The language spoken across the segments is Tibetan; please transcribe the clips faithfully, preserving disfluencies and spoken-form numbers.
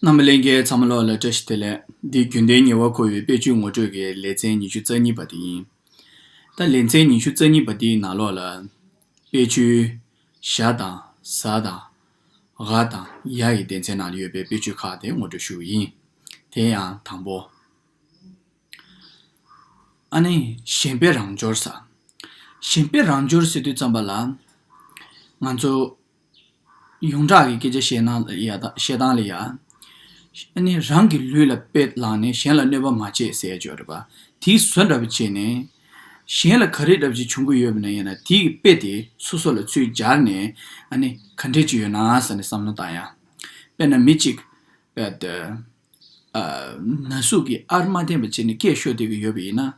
རྣམ་པ་ལྷན་རྒྱས་ཚང་མ་ལོག་ལ་བཀྲ་ཤིས་བདེ་ལེགས། འདི་རྒྱུན་ལྡན་ཉེ་བར་མཁོ་བའི་དཔེ་ཆོས་ངོ་སྤྲོད་ཀྱི་ལེ་ཚན་ཉི་ཤུ་རྩ་གཉིས་པ་དེ་ཡིན། ད་ལེ་ཚན་ཉི་ཤུ་རྩ་གཉིས་པ་དེའི་ནང་ལོགས་ལ། དཔེ་ཆོས་ཞ་དང་ཟ་དང་། འ་དང་ཡ་ཡི་སྡེ་ཚན་ནང་ལ་ཡོད་པའི་དཔེ་ཆོས་ཁག་དེ་ངོ་སྤྲོད་ཞུ་གི་ཡིན། དེ་ཡང་དང་པོ། ཨ་ནི་གཞན་དཔེ་རང་སྦྱོར་ཟེར། གཞན་དཔེ་རང་སྦྱོར་ཟེར་དུས་ཙམ་པ་ལ། ང་ཚོ་ཡོངས་གྲགས་ཀྱི་སྐད་ཆ་བཤད་ན་ཡ་ད་བཤད་སྟངས་ལ་ཡ། ཨ་ནི་རང་གི་ལུས་ལ་དཔེ་བླངས་ནས་གཞན་ལ་གནོད་པ་མ་བྱེད་ཟེར་ཡ་ཅིག་ཡོད་རེད་པ། དེའི་བཟོ་འདྲ་པོ་བྱས་ནས། གཞན་ལ་ག་རེ་འདྲ་པོ་ཅིག་བྱུང་གི་ཡོད་པ་ན་ཡིན་ན་དེའི་དཔེ་དེ་སོ་སོ་ལ་ཚུར་སྦྱར་ནས། ཨ་ནི་ག་འདྲས་ཅིག་ཡོད་ན་ཟེར་ནས་བསམ་བློ་བཏང་ཡ། དཔེར་ན་མི་གཅིག་པད། ན་ཟུག་གིས་ཨར་མ་བསྟན་པ་བྱས་ནས་སྐད་ཤོར་བསྡད་ཀྱི་ཡོད་པ་ཡིན་ན།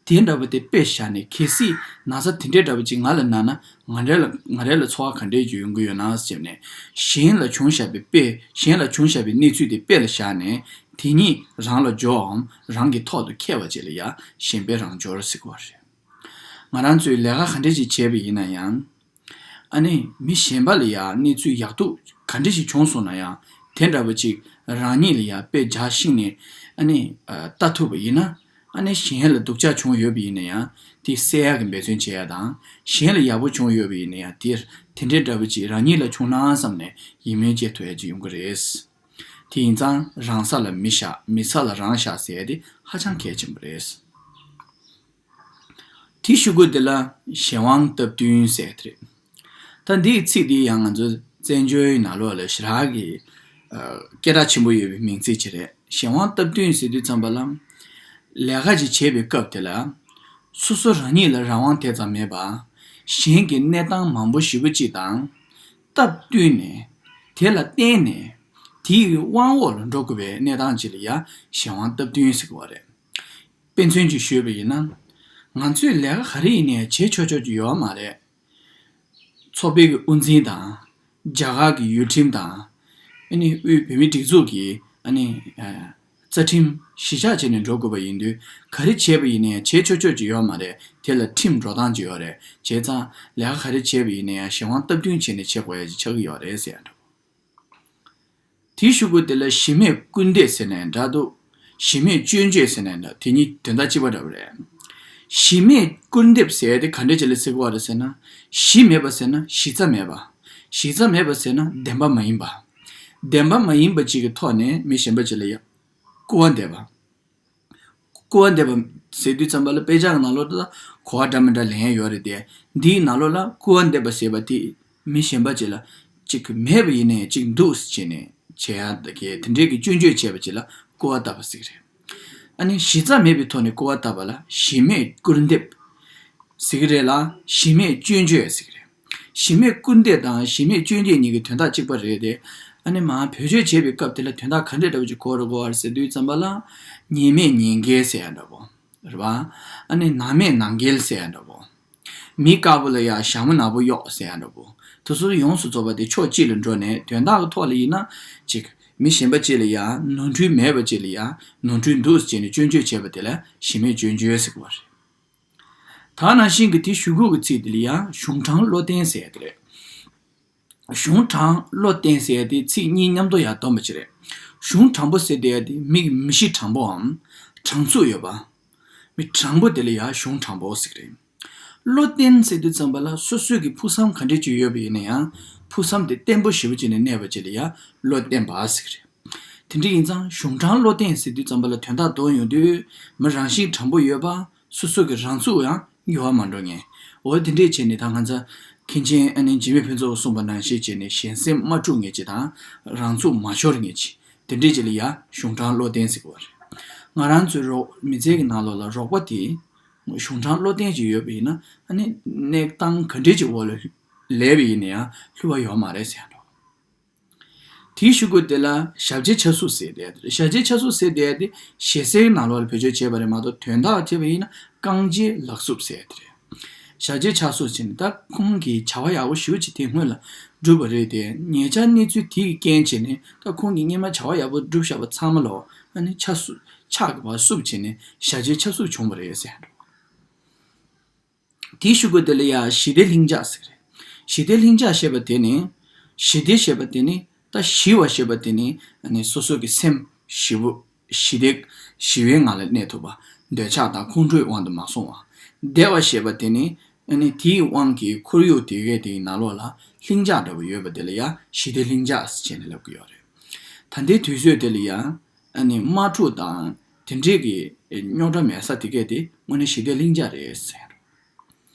དེ་འདྲ་པོ་དེ་དཔེ་བཞག་ནས་གལ་སྲིད་ན་ཚ་དེ་འདྲའི་འདྲ་པོ་ཅིག་ང་ལ་ན་ན་ང་རང་ལ་ང་རང་ལ་ཚོར་བ་ག་འདྲའི་ཅིག་ཡོང་གི་ཡོད་ན་ཟེར་ནས། གཞན་ལ་བྱུང་བཞག་པའི་དཔེ་གཞན་ལ་བྱུང་བཞག་པའི་གནས་ཚུལ་དེ་དཔེ་ལ་བཞག་ནས་དེ་ཉིད་རང་ལ་འཇོག་འམ་རང་གི་ཐོག་ཏུ་འཁྱེར་བ་བཅས་ལ་ཡང་གཞན་དཔེ་རང་སྦྱོར་ཟེར་གྱི་ཡོད་རེད། ང་རང་ཚོས་ལས་ཀ་ག་འདྲ་ཅིག་བྱས་པ་ཡིན་ན་ཡང་། ཨ་ནི་མི་གཞན་པ་ལ་ཡང་གནས་ཚུལ་ཡག་སྡུག་ག་འདྲ་ཞིག་བྱུང་སོང་ན་ཡང་དེ་འདྲ་པོ་ཅིག་རང་ཉིད་ལ་ཡང་དཔེ་འཇགས་ཤིང་ནས་ཨ་ནི་ལྟ་ཐུབ་པ་ཡིན་ན། ཨ་ནི་གཞན་ལ་སྡུག་ཅག་བྱུང་ཡོད་པ་ཡིན་ན་ཡང་དེ་སེལ་ཡག་གི་འབད་བརྩོན་བྱེད་ཡ་དང་། གཞན་ལ་ཡག་པོ་བྱུང་ཡོད་པ་ཡིན་ན་ཡང་དེ་དེ་འདྲའི་འདྲ་པོ་ཅིག་རང་ཉིད་ལ་བྱུང་ན་བསམ་ནས་ཡིད་སྨོན་སྐྱེ་ཐུབ་ཡ་ཅིག་ཡོང་གི་རེད། དེ་ཡིན་ཙང་རང་ས་ལ་མི་བཞག་མི་ས་ལ་རང་བཞག་ཟེར་ཡ་དེ་ཧ་ཅང་གལ་ཆེན་པོ་རེད། དེའི་གཞུག་གུ་དེ་ལ་གཞན་དབང་སྟབས་བསྟུན་ཟེར་དེ་རེད། ད་འདིའི་ཚིག་འདི་ཡང་ང་ཚོ་བཙན་བྱོལ་ནང་ལོགས་ལ་ཞེ་དྲག་གི་སྐད་གྲགས་ཆེན་པོ་ཡོད་པའི་མིང་ཚིག་ཅིག་རེད། གཞན་དབང་སྟབས་བསྟུན་ཟེར་དུས་ཙམ་པ་ལ། ལས་ཀ་ཅིག་བྱེད་པའི་སྐབས་དེ་ལ། སོ་སོ་རང་ཉིད་ལ་རང་དབང་དེ་ཙམ་མེད་པ། གཞན་གྱི་གནས་སྟངས་མང་པོ་ཞེ་པོ་ཅིག་དང་། སྟབས་བསྟུན་ནས། དེ་ལ་བརྟེན་ནས། དེའི་དབང་འོག་ལ་འགྲོ་དགོས་པའི་གནས་སྟངས་ཅིག་ལ་ཡང་གཞན་དབང་སྟབས་བསྟུན་ཟེར་གྱི་ཡོད་རེད། དཔེ་མཚོན་ཅིག་ཞུས་པ་ཡིན་ན། ང་ཚོས་ལས་ཀ་ག་རེ་ཡིན་ནའི་བྱེད་ཆོག་ཆོག་ཅིག་ཡོད་མ་རེད། ཚོགས་པའི་གི་དབུ་འཛིན་དང་། རྒྱ་གར་གྱི་ཡུལ་ཁྲིམས་དང་། ཨ་ནི་དབུས་བོད་མིའི་སྒྲིག་འཛུགས་ཀྱི་ཨ་ནི་རྩ་ཁྲིམས་གཞི་བཞག་བྱས་ནས་འགྲོ་དགོས་པ་ཡིན་དུས། ག་རེ་བྱས་པ་ཡིན་ནའི་བྱེད་ཆོག་ཆོག་ཅིག་ཡོད་མ་རེད། དེ་ལ་ཁྲིམས་འགྲོ་སྟངས་ཅིག་ཡོད་རེད། བྱས་ཙང་ལས་ཀ་ག་རེ་བྱས་པ་ཡིན་ནའི་གཞན་དབང་སྟབས་བསྟུན་བྱས་ནས་བྱེད་དགོས་ཡ་ཅིག་ཆགས་ཀྱི་ཡོད་རེད་ཟེར་ཡ་འདྲ་བོ། དེའི་གཞུག་གུ་དེ་ལ་གཞི་མེད་སྐུར་འདེབས་ཟེར་ནའི་འདྲ་འདུག་གཞི་མེད་སྐྱོན་བརྗོད་ཟེར་ནའི་འདྲ། དེ་གཉིས་དོན་དག་གཅིག་པ་འདྲ་བོ་རེད། གཞི་མེད་སྐུར་འདེབས་ཟེར་ཡ་དེ་ག་འདྲ་ཅིག་ལ་ཟེར་གྱི་ཡོད་རེད་ཟེར་ན། གཞི་མེད་པ་ཟེར་ན་གཞི་རྩ་མེད་པ། གཞི་རྩ་མེད་པ་ཟེར་ན་བདེན་པ་མ་ཡིན་པ། བདེན་པ་མ་ཡིན་པ་ཅིག་གི་ཐོག་ནས་མི་གཞན་པ་ཅིག་ལ་ཡ། སྐུར་བ་འདེབས་པ། སྐུར་བ་འདེབས་པ་ཟེར་དུས་ཙམ་པ་ལ་དཔེ་ཆ་གི་ནང་ལོགས་ལ་གོ་བ་འདྲ་མི་འདྲ་ལེན་ཡ་ཡོད་རེད་དེ། འདིའི་ནང་ལོགས་ལ་སྐུར་བ་འདེབས་པ་ཟེར་བ་དེ་མི་གཞན་པ་ཅིག་ལ་ཅིག་མེད་པ་ཡིན་ནའི་ཅིག་འདུག་ཟེར་བྱས་ནས་བྱེད་ཡ་དེ་གའི་དེ་འདྲའི་གི་སྐྱོན་བརྗོད་བྱས་པ་ཅིག་ལ་སྐུར་བ་བཏབ་པ་ཟེར་གི་རེད། ཨ་ནི་གཞི་རྩ་མེད་པའི་ཐོག་ནས་སྐུར་བ་བཏབ་པ་ལ་གཞི་མེད་སྐུར་འདེབས་ཟེར་གི་རེད་ལ། གཞི་མེད་སྐྱོན་བརྗོད་ཟེར་གི་རེད། གཞི་མེད་སྐུར་འདེབས་དང་གཞི་མེད་སྐྱོན་བརྗོད་གཉིས་ཀྱི་དོན་དག་གཅིག་པ་རེད་དེ། ཨ་ནི་མར་བེད་སྤྱོད་བྱེད་པའི་སྐབས་དེ་ལ་དོན་དག་ག་འདྲ་འདྲ་བོ་ཅིག་གོ་རུ་གོ་བར་ཟེར་དུས་ཙམ་པ་ལ། ཉེས་མེད་ཉེས་འགེལ་ཟེར་ཡ་འདྲ་བོ། རེད་པ། ཨ་ནི་ནག་མེད་ནག་འགེལ་ཟེར་ཡ་འདྲ་བོ། མི་དཀར་པོ་ལ་ཡ་ཞྭ་མོ་ནག་པོ་གཡོགས་ཟེར་ཡ་འདྲ་བོ། དེ་ཚོ་ཡོངས་སུ་རྫོགས་པ་དེ་ཕྱོགས་གཅིག་ལ་འགྲོ་ནས་དོན་དག་གི་ཐོག་ལ་ཡིན་ན། ཅིག་མི་གཞན་པ་ཅིག་ལ་ཡ་ནོར་འཁྲུལ་མེད་པ་ཅིག་ལ་ཡ་ནོར་འཁྲུལ་འདུག་ཟེར་ནས་སྐྱོན་བརྗོད་བྱས་པ་དེ་ལ་གཞི་མེད་སྐྱོན་བརྗོད་ཟེར་གྱི་ཡོད་རེད། ད་ནང་བཞིན་གྱི་དེའི་གཞུག་གུ་གི་ཚིག་དེ་ལ་ཡང་གཞུང་དྲང་བློ་བརྟན་ཟེར་ཡ་དེ་རེད། གཞུང་དྲང་བློ་བརྟན་ཟེར་ཡ་དེ་ཚིག་གཉིས་མཉམ་དུ་ཡང་འདོན་པ་ཅིག་རེད། གཞུང་དྲང་པོ་ཟེར་བསྡད་ཡ་དེ་མི་གི་མི་གཤིས་དྲང་པོའམ་དྲང་ཚུགས་ཡོད་པ། མི་དྲང་པོ་དེ་ལ་ཡང་གཞུང་དྲང་པོ་ཟེར་གི་རེད། བློ་བརྟན་ཟེར་དུས་ཙམ་པ་ལ་སོ་སོའི་གི་ཕུགས་བསམ་ག་འདྲ་ཅིག་ཡོད་པ་ཡིན་ན་ཡང་ཕུགས་བསམ་དེ་བརྟན་པོ་ཞེ་པོ་ཅིག་ནས་གནས་པ་ཅིག་ལ་ཡང་བློ་བརྟན་པ་ཟེར་གི་རེད། དེ་འདྲ་ཡིན་ཙང་གཞུང་དྲང་བློ་བརྟན་ཟེར་དུས་ཙམ་པ་ལ་དོན་དག་འདོན་ཡོང་དུས་མི་རང་བཞིན་དྲང་པོ་ཡོད་པ། སོ་སོ་གི་རང་ཚུགས་ཡང་འགྱུར་བ་མ་འགྲོ་མཁན། འོ་དེ་འདྲས་བྱས་ནས་ད་ང་ཚོ་མཁན་ཆེན་ཨ་ནེ་འཇིགས་མེད་ཕུན་ཚོགས་གསུངས་པ་ནང་བཞིན་བྱས་ནས་གཞན་སེམས་མ་དཀྲུག་མཁན་ཅིག་དང་རང་ཚུགས་མ་ཤོར་མཁན་ཅིག་དེ་འདྲས་ཅིག་ལ་ཡ་གཞུང་དྲང་བློ་བརྟན་ཟེར་གི་ཡོད་རེད། ང་རང་ཚོའི་རོགས་མི་ཚེ་གི་ནང་ལོགས་ལ་རོགས་པ་དེ་གཞུང་དྲང་བློ་བརྟན་ཅིག་ཡོད་པ་ཡིན་ན། ཨ་ནི་གནས་སྟངས་ག་འདྲས་ཅིག་འོག་ལ་ལས་པ་ཡིན་ན་ཡང་ལྷུ་བ་ཡོད་མ་རེད་ཟེར་ཡ་འགྲོ། དེའི་གཞུག་གུ་དེ་ལ་ཞབས་རྗེས་ཕྱག་སུབ་ཟེར་བསྡད་དེ་རེད། ཞབས་རྗེས་ཕྱག་སུབ་ཟེར་བསྡད་དེ་ཞེ་སའི་ནང་ལོགས་ལ་བེད་སྤྱོད་བྱས་པ་རེད་མ་གཏོགས་དོན་དག་བྱས་པ་ཡིན་ན་རྐང་རྗེས་ལག་སུབ་ཟེར་དེ་རེད། ཞབས་རྗེས་ཕྱག་སུབ་ཟེར་ནས་ད་ཁོང་གིས་བྱ་བ་ཡག་པོ་ཞེ་པོ་ཅིག་དེ་སྔོན་ལ་བསྒྲུབས་པ་རེད་དེ། ཉེ་ཆར་གནས་ཚུལ་དེ་གི་རྐྱེན་བྱས་ནས་ད་ཁོང་གིས་སྔོན་མ་བྱ་བ་ཡག་པོ་བསྒྲུབས་བཞག་པ་ཚང་མ་ལོག་ཨ་ནི་ཕྱག་སུབ་ཕྱག་གི་བར་སུབ་བྱས་ནས་ཞབས་རྗེས་ཕྱག་སུབ་བྱུང་བ་རེད་ཟེར་ཡ་འགྲོ། དེའི་གཞུག་གུ་དེ་ལ་ཡ་ཞི་བདེ་ལྷིང་འཇགས་ཟེར་གི་རེད། ཞི་བདེ་ལྷིང་འཇགས་ཞེས་པ་དེ་ནི། ཞི་བདེ་ཞེས་པ་དེ་ནི་ ད་ཞི་བ་ཞེས་པ་དེ་ནི་ཨ་ནི་སོ་སོ་གི་སེམས་ཞི་བོ་ཞི་བདེ་ཞི་བའི་ངང་ལ་གནས་ཐུབ་པ། འདོད་ཆགས་དང་ཁོང་ཁྲོའི་དབང་དུ་མ་སོང་བ། བདེ་བ་ཞེས་པ་དེ་ནི་ཨ་ནི་དེའི་དབང་གིས་ཁོར་ཡུག་དེ་གའི་དེའི་ནང་ལོགས་ལ་ལྷིང་འཇགས་འདྲ་བོ་ཡོད་པ་དེ་ལ་ཡང་ཞི་བདེ་ལྷིང་འཇགས་ཟེར་བྱས་ནས་ལབ་ཀྱི་ཡོད་རེད། ད་ལྟའི་དུས་ཚོད་དེ་ལ་ཡང་ཨ་ནི་དམག་འཁྲུག་དང་དེ་འདྲའི་གི་རྙོག་དྲ་མེད་ས་དེ་གས་དེ་དངོས་གནས་ཞི་བདེ་ལྷིང་འཇགས་རེད་ཟེར།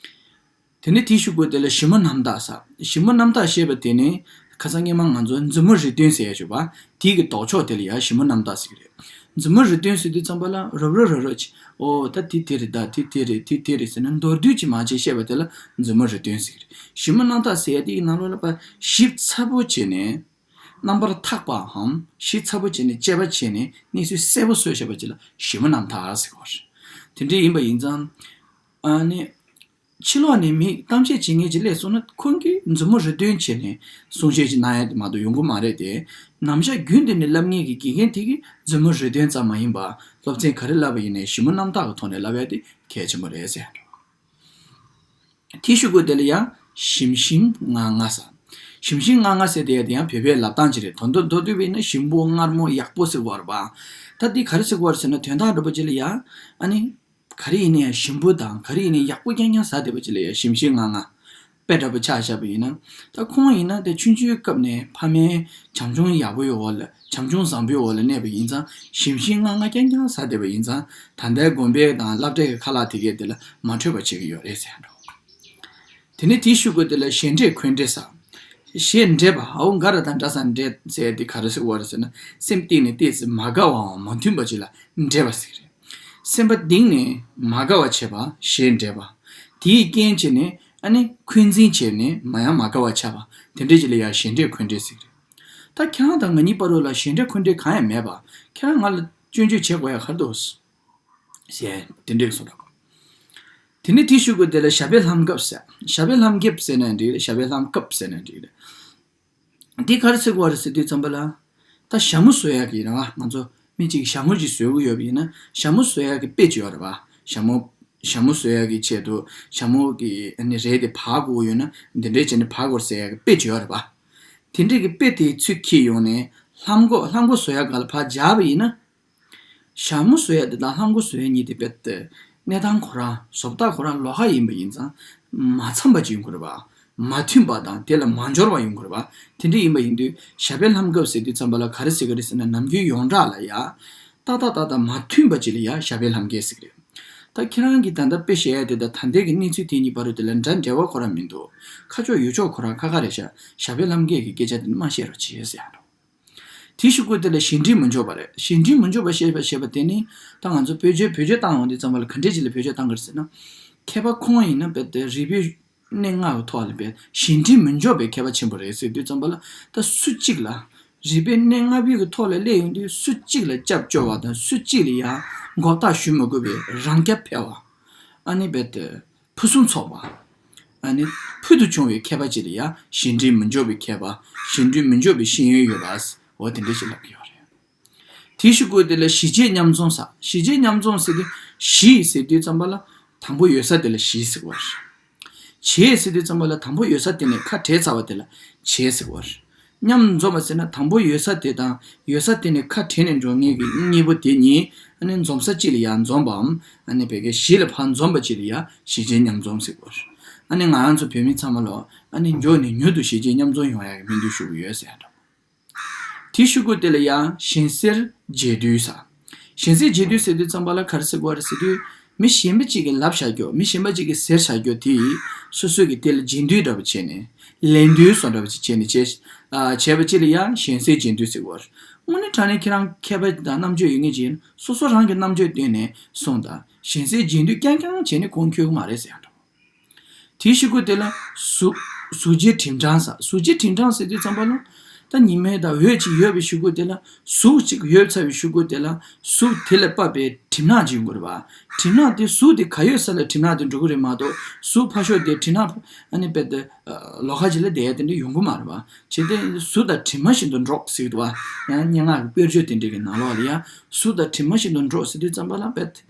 དེ་ནས་དེའི་གཞུག་གུ་དེ་ལ་ཞིབ་མོ་རྣམ་དག་ཟེར། ཞིབ་མོ་རྣམ་དག་ཞེས་པ་དེ་ནི་ཁ་སང་སྔོན་མ་ང་ཚོ་མཛུབ་མོ་རིལ་སྟོན་ཟེར་ཡ་ཞུ་བ་དེའི་གི་ལྡོག་ཕྱོགས་དེ་ལ་ཡང་ཞིབ་མོ་རྣམ་དག་ཟེར་གི་རེད། མཛུབ་མོ་རིལ་སྟོན་ཟེར་དུས་ཙམ་པ་ལ་རོབ་རོབ་རོབ་རོབ་ཅིག་ཨོ་ད་དེ་དེ་རེད་ད་དེ་དེ་རེད་དེ་དེ་རེད་ཟེར་ནས་མདོར་བསྡུས་ཅིག་མ་བྱས་བཤད་པ་དེ་ལ་མཛུབ་མོ་རིལ་སྟོན་ཟེར་གི་རེད། ཞིབ་མོ་རྣམ་དག་ཟེར་ཡ་དེ་གི་ནང་ལོགས་ལ་ཕར་ཞིབ་ཚགས་པོ་བྱས་ནས། རྣམ་པར་ཐག་པའམ་ཞིབ་ཚགས་པོ་བྱས་ནས་དཔྱད་པ་བྱས་ནས་གནས་ཚུལ་གསལ་པོ་བཟོས་བཞག་པ་ཅིག་ལ་ཞིབ་མོ་རྣམ་དག་ཟེར་གོ་རེད། དེ་འདྲ་ཡིན་པ་ཡིན་ཙང་། ཨ་ནི། ཕྱི་ལོགས་ནས་མི་གཏམ་བཤད་བྱེད་མཁན་ཅིག་སླེབས་སོང་ན་ཁོང་གིས་མཛུབ་མོ་རིལ་སྟོན་བྱས་ནས་གསུང་བཤད་ཅིག་གནང་ཡ་དེ་མ་གཏོགས་ཡོང་གི་མ་རེད་དེ། ནམ་ཞག་རྒྱུན་དུ་ནས་ལབ་མཁན་གྱི་དགེ་རྒན་དེ་གིས་མཛུབ་མོ་རིལ་སྟོན་ཙམ་མ་ཡིན་པར་སློབ་ཚན་ག་རེ་བསླབ་པ་ཡིན་ནའི་ཞིབ་མོ་རྣམ་དག་གི་ཐོག་ནས་བསླབ་ཡ་དེ་གལ་ཆེན་པོ་རེད་ཟེར་ཡ་འདྲ། དེའི་གཞུག་གུ་དེ་ལ་ཡང་ཞིམ་ཞིམ་ངར་ངར་ཟེར། ཞིམ་ཞིམ་ངར་ངར་ཟེར་དེ་ཡང་བོད་པའི་ལབ་སྟངས་ཅིག་རེད། དོན་དུ་མདོར་བསྡུས་པ་ཡིན་ན་ཞིམ་པོ་མངར་མོ་ཡག་པོ་ཟེར་བ་རེད་པ། ད་འདི་ག་རེ་ཟེར་བ་རེད་ཟེར་ན་དོན་དག་འདྲ་པོ་ཅིག་ལ་ཡང་ཨ་ནི། ག་རེ་ཡིན་ན་ཡང་ཞིམ་པོ་དང་ག་རེ་ཡིན་ན་ཡག་པོ་རྐྱང་རྐྱང་ཟ་བསྡད་པ་ཅིག་ལ་ཡང་ཞིམ་ཞིམ་ངར་ངར། དཔེ་འདྲ་པོ་ཆ་བཞག་པ་ཡིན་ན། ད་ཁོང་ཡིན་ན་དེ་ཆུང་ཆུང་སྐབས་ནས་ཕ་མའི་བྱམས་སྐྱོང་ཡག་པོའི་འོག་ལ་བྱམས་སྐྱོང་བཟང་པོའི་འོག་ལ་གནས་པ་ཡིན་ཙང་ཞིམ་ཞིམ་ངར་ངར་རྐྱང་རྐྱང་ཟ་བསྡད་པ་ཡིན་ཙང་ད་ལྟའི་དགོན་པའི་དང་སློབ་གྲྭའི་ཁ་ལག་དེ་གས་དེ་ལ་མ་འཕྲོད་པ་བྱེད་ཀྱི་ཡོད་རེད་ཟེར་འགྲོ། དེ་ནས་དེའི་གཞུག་གུ་དེ་ལ་ཞེ་འགྲས་འཁོན་འགྲས་ཟེར། ཞེ་འགྲས་པ་ཧའོ་འགའ་ར་དང་འདྲ་ས་འགྲས་ཟེར་དེ་ག་རེ་ཟེར་བ་རེད་ཟེར་ན་སེམས་གཏིང་ནས་ཏོག་ཙམ་མ་དགའ་བའམ་མ་མཐུན་པ་ཅིག་ལ་འགྲས་པ་ཟེར་གི་རེད། སེམས་པ་གཏིང་ནས་མ་དགའ་བ་བྱས་པ་ཞེ་འགྲས་པ། དེའི་རྐྱེན་བྱས་ནས་ཨ་ནི་འཁོན་འཛིན་བྱས་ནས་མ་ཡང་མ་དགའ་བ་ཆགས་པ་དེ་འདྲས་ཅིག་ལ་ཡང་ཞེ་འགྲས་འཁོན་འགྲས་ཟེར་གི་རེད། ད་ཁྱེད་རང་དང་ང་གཉིས་བར་ལ་ཞེ་འགྲས་འཁོན་འགྲས་གང་ཡང་མེད་པ་ཁྱེད་རང་ང་ལ་སྐྱོན་བརྗོད་བྱེད་དགོས་ཡ་ག་རེ་འདུག་ཞེས་དེ་འདྲས་གསུངས་པ། དེ་ནས་དེའི་གཞུག་གུ་དེ་ལ་ཞབས་པད་ལྷམ་སྐབས་ཟེར། ཞབས་པད་ལྷམ་སྐེབས་ཟེར་ན་འགྲིག་རེད། ཞབས་པད་ལྷམ་སྐབས་ཟེར་ན་འགྲིག་རེད། འདི་ག་རེ་ཟེར་དགོས་རེད་ཟེར་དུས་ཙམ་པ་ལ། ད་ཞྭ་མོ་བཟོ་ཡག་གི་རེད་བ། ང་ཚོ་མི་གཅིག་གིས་ཞྭ་མོ་ཅིག་བཟོ་གི་ཡོད་པ་ཡིན་ན་ཞྭ་མོ་བཟོ་ཡག་གི་དཔེ་ཅིག་ཡོད་རེད་བ། ཞྭ་མོ། ཞྭ་མོ་བཟོ་ཡག་གི་ཆེད་དུ་ཞྭ་མོ་གི་ཨ་ནི་རས་དེ་བག་དགོས་ཡོད་ན་འདི་འདྲས་བྱས་ནས་བག་དགོས་ཟེར་ཡག་གི་དཔེ་ཅིག་ཡོད་རེད་བ། དེ་འདྲས་ཀྱི་དཔེ་དེའི་ཚུལ་འཁྱེར་ཡོང་ནས་ལྷམ་གོག་ལྷམ་གོག་བཟོ་ཡག་སྒང་ལ་ཕར་སྦྱར་བ་ཡིན་ན། ཞྭ་མོ་བཟོ་ཡ་དེ་དང་ལྷམ་གོག་བཟོ་ཡ་གཉིས་དེ་རྦད་དེ་གནས་སྟངས་ཁོ་རང་བཟོ་ལྟ་ཁོ་རང་ལོགས་ཀ་ཡིན་པ་ཡིན་ཙང་མ་འཚམ་པ་ཅིག་ཡོང་གི་རེད་པ། མ་མཐུན་པ་དང་དེ་ལ་མ་འབྱོར་བ་ཡོང་གི་རེད་པ། དེ་འདྲ་ཡིན་པ་ཡིན་དུས་ཞབས་པད་ལྷམ་སྐབས་ཟེར་དུས་ཙམ་པ་ལ་ག་རེ་ཟེར་གི་རེད་ཟེར་ན་ནམ་རྒྱུན་ཡོངས་གྲགས་ལ་ཡ། ཏག་ཏག་ཏག་ཏག་མ་མཐུན་པ་ཅིག་ལ་ཡ་ཞབས་པད་ལྷམ་སྐེབས་ཟེར་གི་རེད། ད་ཁྱེད་རང་གིས་ད་ལྟ་དཔེ་བཤད་ཡ་དེ་དང་ད་ལྟའི་གི་གནས་ཚུལ་དེ་གཉིས་བར་དུ་དེ་ལ་འདྲ་འབྲེལ་བ་ཁོ་རང་མི་འདུག་ཁ་ཕྱོགས་ཡུལ་ཕྱོགས་ཁོ་རང་ཁ་ཁ་རེད་ཤག་ཞབས་པད་ལྷམ་སྐེབས་ཀྱི་སྐད་ཆ་དེ་མ་བཤད་རོགས་བྱེད་ཟེར་ཡ་འགྲོ། དེའི་གཞུག་གུ་དེ་ལ་གཞན་དྲིང་མི་འཇོག་པ་རེད། གཞན་དྲིང་མི་འཇོག་པ་ཞེས་པ་ཞེས་པ་དེ་ནི་ད་ང་ཚོ་བེད་སྤྱོད་བེད་སྤྱོད་བཏང་ཡོང་དུས་ཙམ་པ་ལ་ག་འདྲས་ཅིག་ལ་བེད་སྤྱོད་བཏང་གི་རེད་ཟེར་ན། མཁས་པ་ཁོང་ཡིན་ན་རྦད་དེ་རིག་པའི་གནས་ལྔ་གི་ཐོག་ལ་རྦད་གཞན་དྲིང་མི་འཇོག་པའི་མཁས་པ་ཆེན་པོ་རེད་ཟེར་དུས་ཙམ་པ་ལ་ད་སུ་གཅིག་ལ་རིག་པའི་གནས་ལྔ་པོའི་གི་ཐོག་ལ་སླེབས་ཡོང་དུས་སུ་གཅིག་ལ་སྐྱབས་བཅོལ་བ་དང་སུ་གཅིག་ལ་ཡང་མགོ་བཏགས་ཞུ་མི་དགོས་པའི་རང་རྐྱ་འཕེར་བ། ཨ་ནི་རྦད་དེ། ཕུན་སུམ་ཚོགས་པ། ཨ་ནི་ཕུལ་དུ་བྱུང་བའི་མཁས་པ་ཅིག་ལ་ཡང་གཞན་དྲིང་མི་འཇོག་པའི་མཁས་པ། གཞན་དྲིང་མི་འཇོག་པའི་ཤེས་ཡོན་ཡོད་པ། འོ་དེ་འདྲ་ཞིག་ལབ་ཀྱི་ཡོད་རེད། དེའི་གཞུག་གུ་དེ་ལ་གཞི་བྱེས་མཉམ་འཛོམས་ཟེར། གཞི་བྱེས་མཉམ་འཛོམས་ཟེར་དུས་གཞི་ཟེར་དུས་ཙམ་པ་ལ་དང་པོ་ཡོད་ས་དེ་ལ་གཞི་ཟེར་བ་རེད། བྱེས་ཟེར་དུས་ཙམ་པ་ལ་དང་པོ་ཡོད་ས་དེ་ནས་ཁ་བྲལ་ཚར་བ་དེ་ལ་བྱེས་ཟེར་བ་རེད། མཉམ་འཛོམས་པ་ཟེར་ན་དང་པོ་ཡོད་ས་དེ་དང་ཡོད་ས་དེ་ནས་ཁ་བྲལ་ནས་འགྲོ་མཁན་གྱི་གཉིས་པོ་དེ་གཉིས་ཨ་ནི་འཛོམས་ས་གཅིག་ལ་ཡར་འཛོམས་པའམ་ཨ་ནི་བོད་སྐད་གཞི་ལ་ཕར་འཛོམས་པ་གཅིག་ལ་ཡར་གཞི་བྱེས་མཉམ་འཛོམས་ཟེར་གོ། ཨ་ནི་ང་རང་ཚོ་བོད་མི་ཚང་མ་ལོ་ཨ་ནི་མགྱོགས་ནས་མྱུར་དུ་གཞི་བྱེས་མཉམ་འཛོམས་ཡོང་ཡག་གི་སྨོན་འདུན་ཞུ་གི་ཡོད་ཟེར་ཡ་འདྲ། དེའི་གཞུག་གུ་དེ་ལ་ཡང་གཞན་སེལ་རྗེས་བསྡུ་ཟེར། གཞན་སེལ་རྗེས་བསྡུ་ཟེར་དུས་ཙམ་པ་ལ་ག་རེ་ཟེར་དགོས་རེད་ཟེར་དུས། མི་གཞན་པ་གཅིག་གིས་ལབ་བཞག་རྒྱུ་མི་གཞན་པ་གཅིག་གིས་ཟེར་བཞག་རྒྱུ་དེ་སོ་སོ་གིས་དེ་ལ་རྗེས་བསྡུ་འདྲ་པོ་བྱས་ནས་ལན་བསྡུ་བཟོ་འདྲ་པོ་ཅིག་བྱས་ནས་བྱས་ཨ་བྱས་པ་ཅིག་ལ་ཡང་གཞན་སེལ་རྗེས་བསྡུ་ཟེར་དགོས་རེད། དངོས་གནས་དྲང་གནས་ཁྱེད་རང་མཁས་པ་དང་རྣམ་དཔྱོད་ཡོད་མཁན་ཅིག་ཡིན་ན་སོ་སོ་རང་གི་རྣམ་དཔྱོད་བཏོན་ནས་གསུངས་དང་གཞན་སེལ་རྗེས་བསྡུ་རྐྱང་རྐྱང་བྱས་ནས་གོང་འཁྱོལ་གི་མ་རེད་ཟེར་ཡ་འདྲ་བོ། དེའི་གཞུག་གུ་དེ་ལ་གཟུགས་གཟུགས་བྱད་དྲིམ་གྲང་ཟེར། གཟུགས་བྱད་དྲིམ་གྲང་ཟེར་དུས་ཙམ་པ་ལ། ད་ཉི་མའི་ཟླ་འོད་ཅིག་ཡོད་པའི་གཞུག་གུ་དེ་ལ་གཟུགས་ཅིག་ཡོད་ཚར་བའི་གཞུག་གུ་དེ་ལ་གཟུགས་དེ་ལ་བབས་པའི་གྲིབ་ནག་ཅིག་ཡོང་གི་རེད་བ། གྲིབ་ནག་དེ་གཟུགས་དེ་ག་ཡོད་ས་ལ་གྲིབ་ནག་དེ་འགྲོ་གི་རེད་མ་གཏོགས་གཟུགས་ཕར་ཕྱོགས་དེ་གྲིབ་ནག་ཨ་ནི་རྦད་དེ་ལོགས་ཀ་ཅིག་ལ་བསྡད་ཡ་དེ་འདྲ་ཡོང་གི་མ་རེད་བ། བྱས་ཏེ་གཟུགས་དང་གྲིབ་མ་བཞིན་དུ་འགྲོགས་ཟེར་གི་འདུག་བ། ཡང་སྙན་ངག་གི་དཔེར་བརྗོད་དེ་འདྲ་གི་ནང་ལོགས་ལ་ཡང་གཟུགས་དང་གྲིབ་མ་བཞིན་དུ་འགྲོགས་ཟེར་དུས་ཙམ་པ་ལ་རྦད་དེ།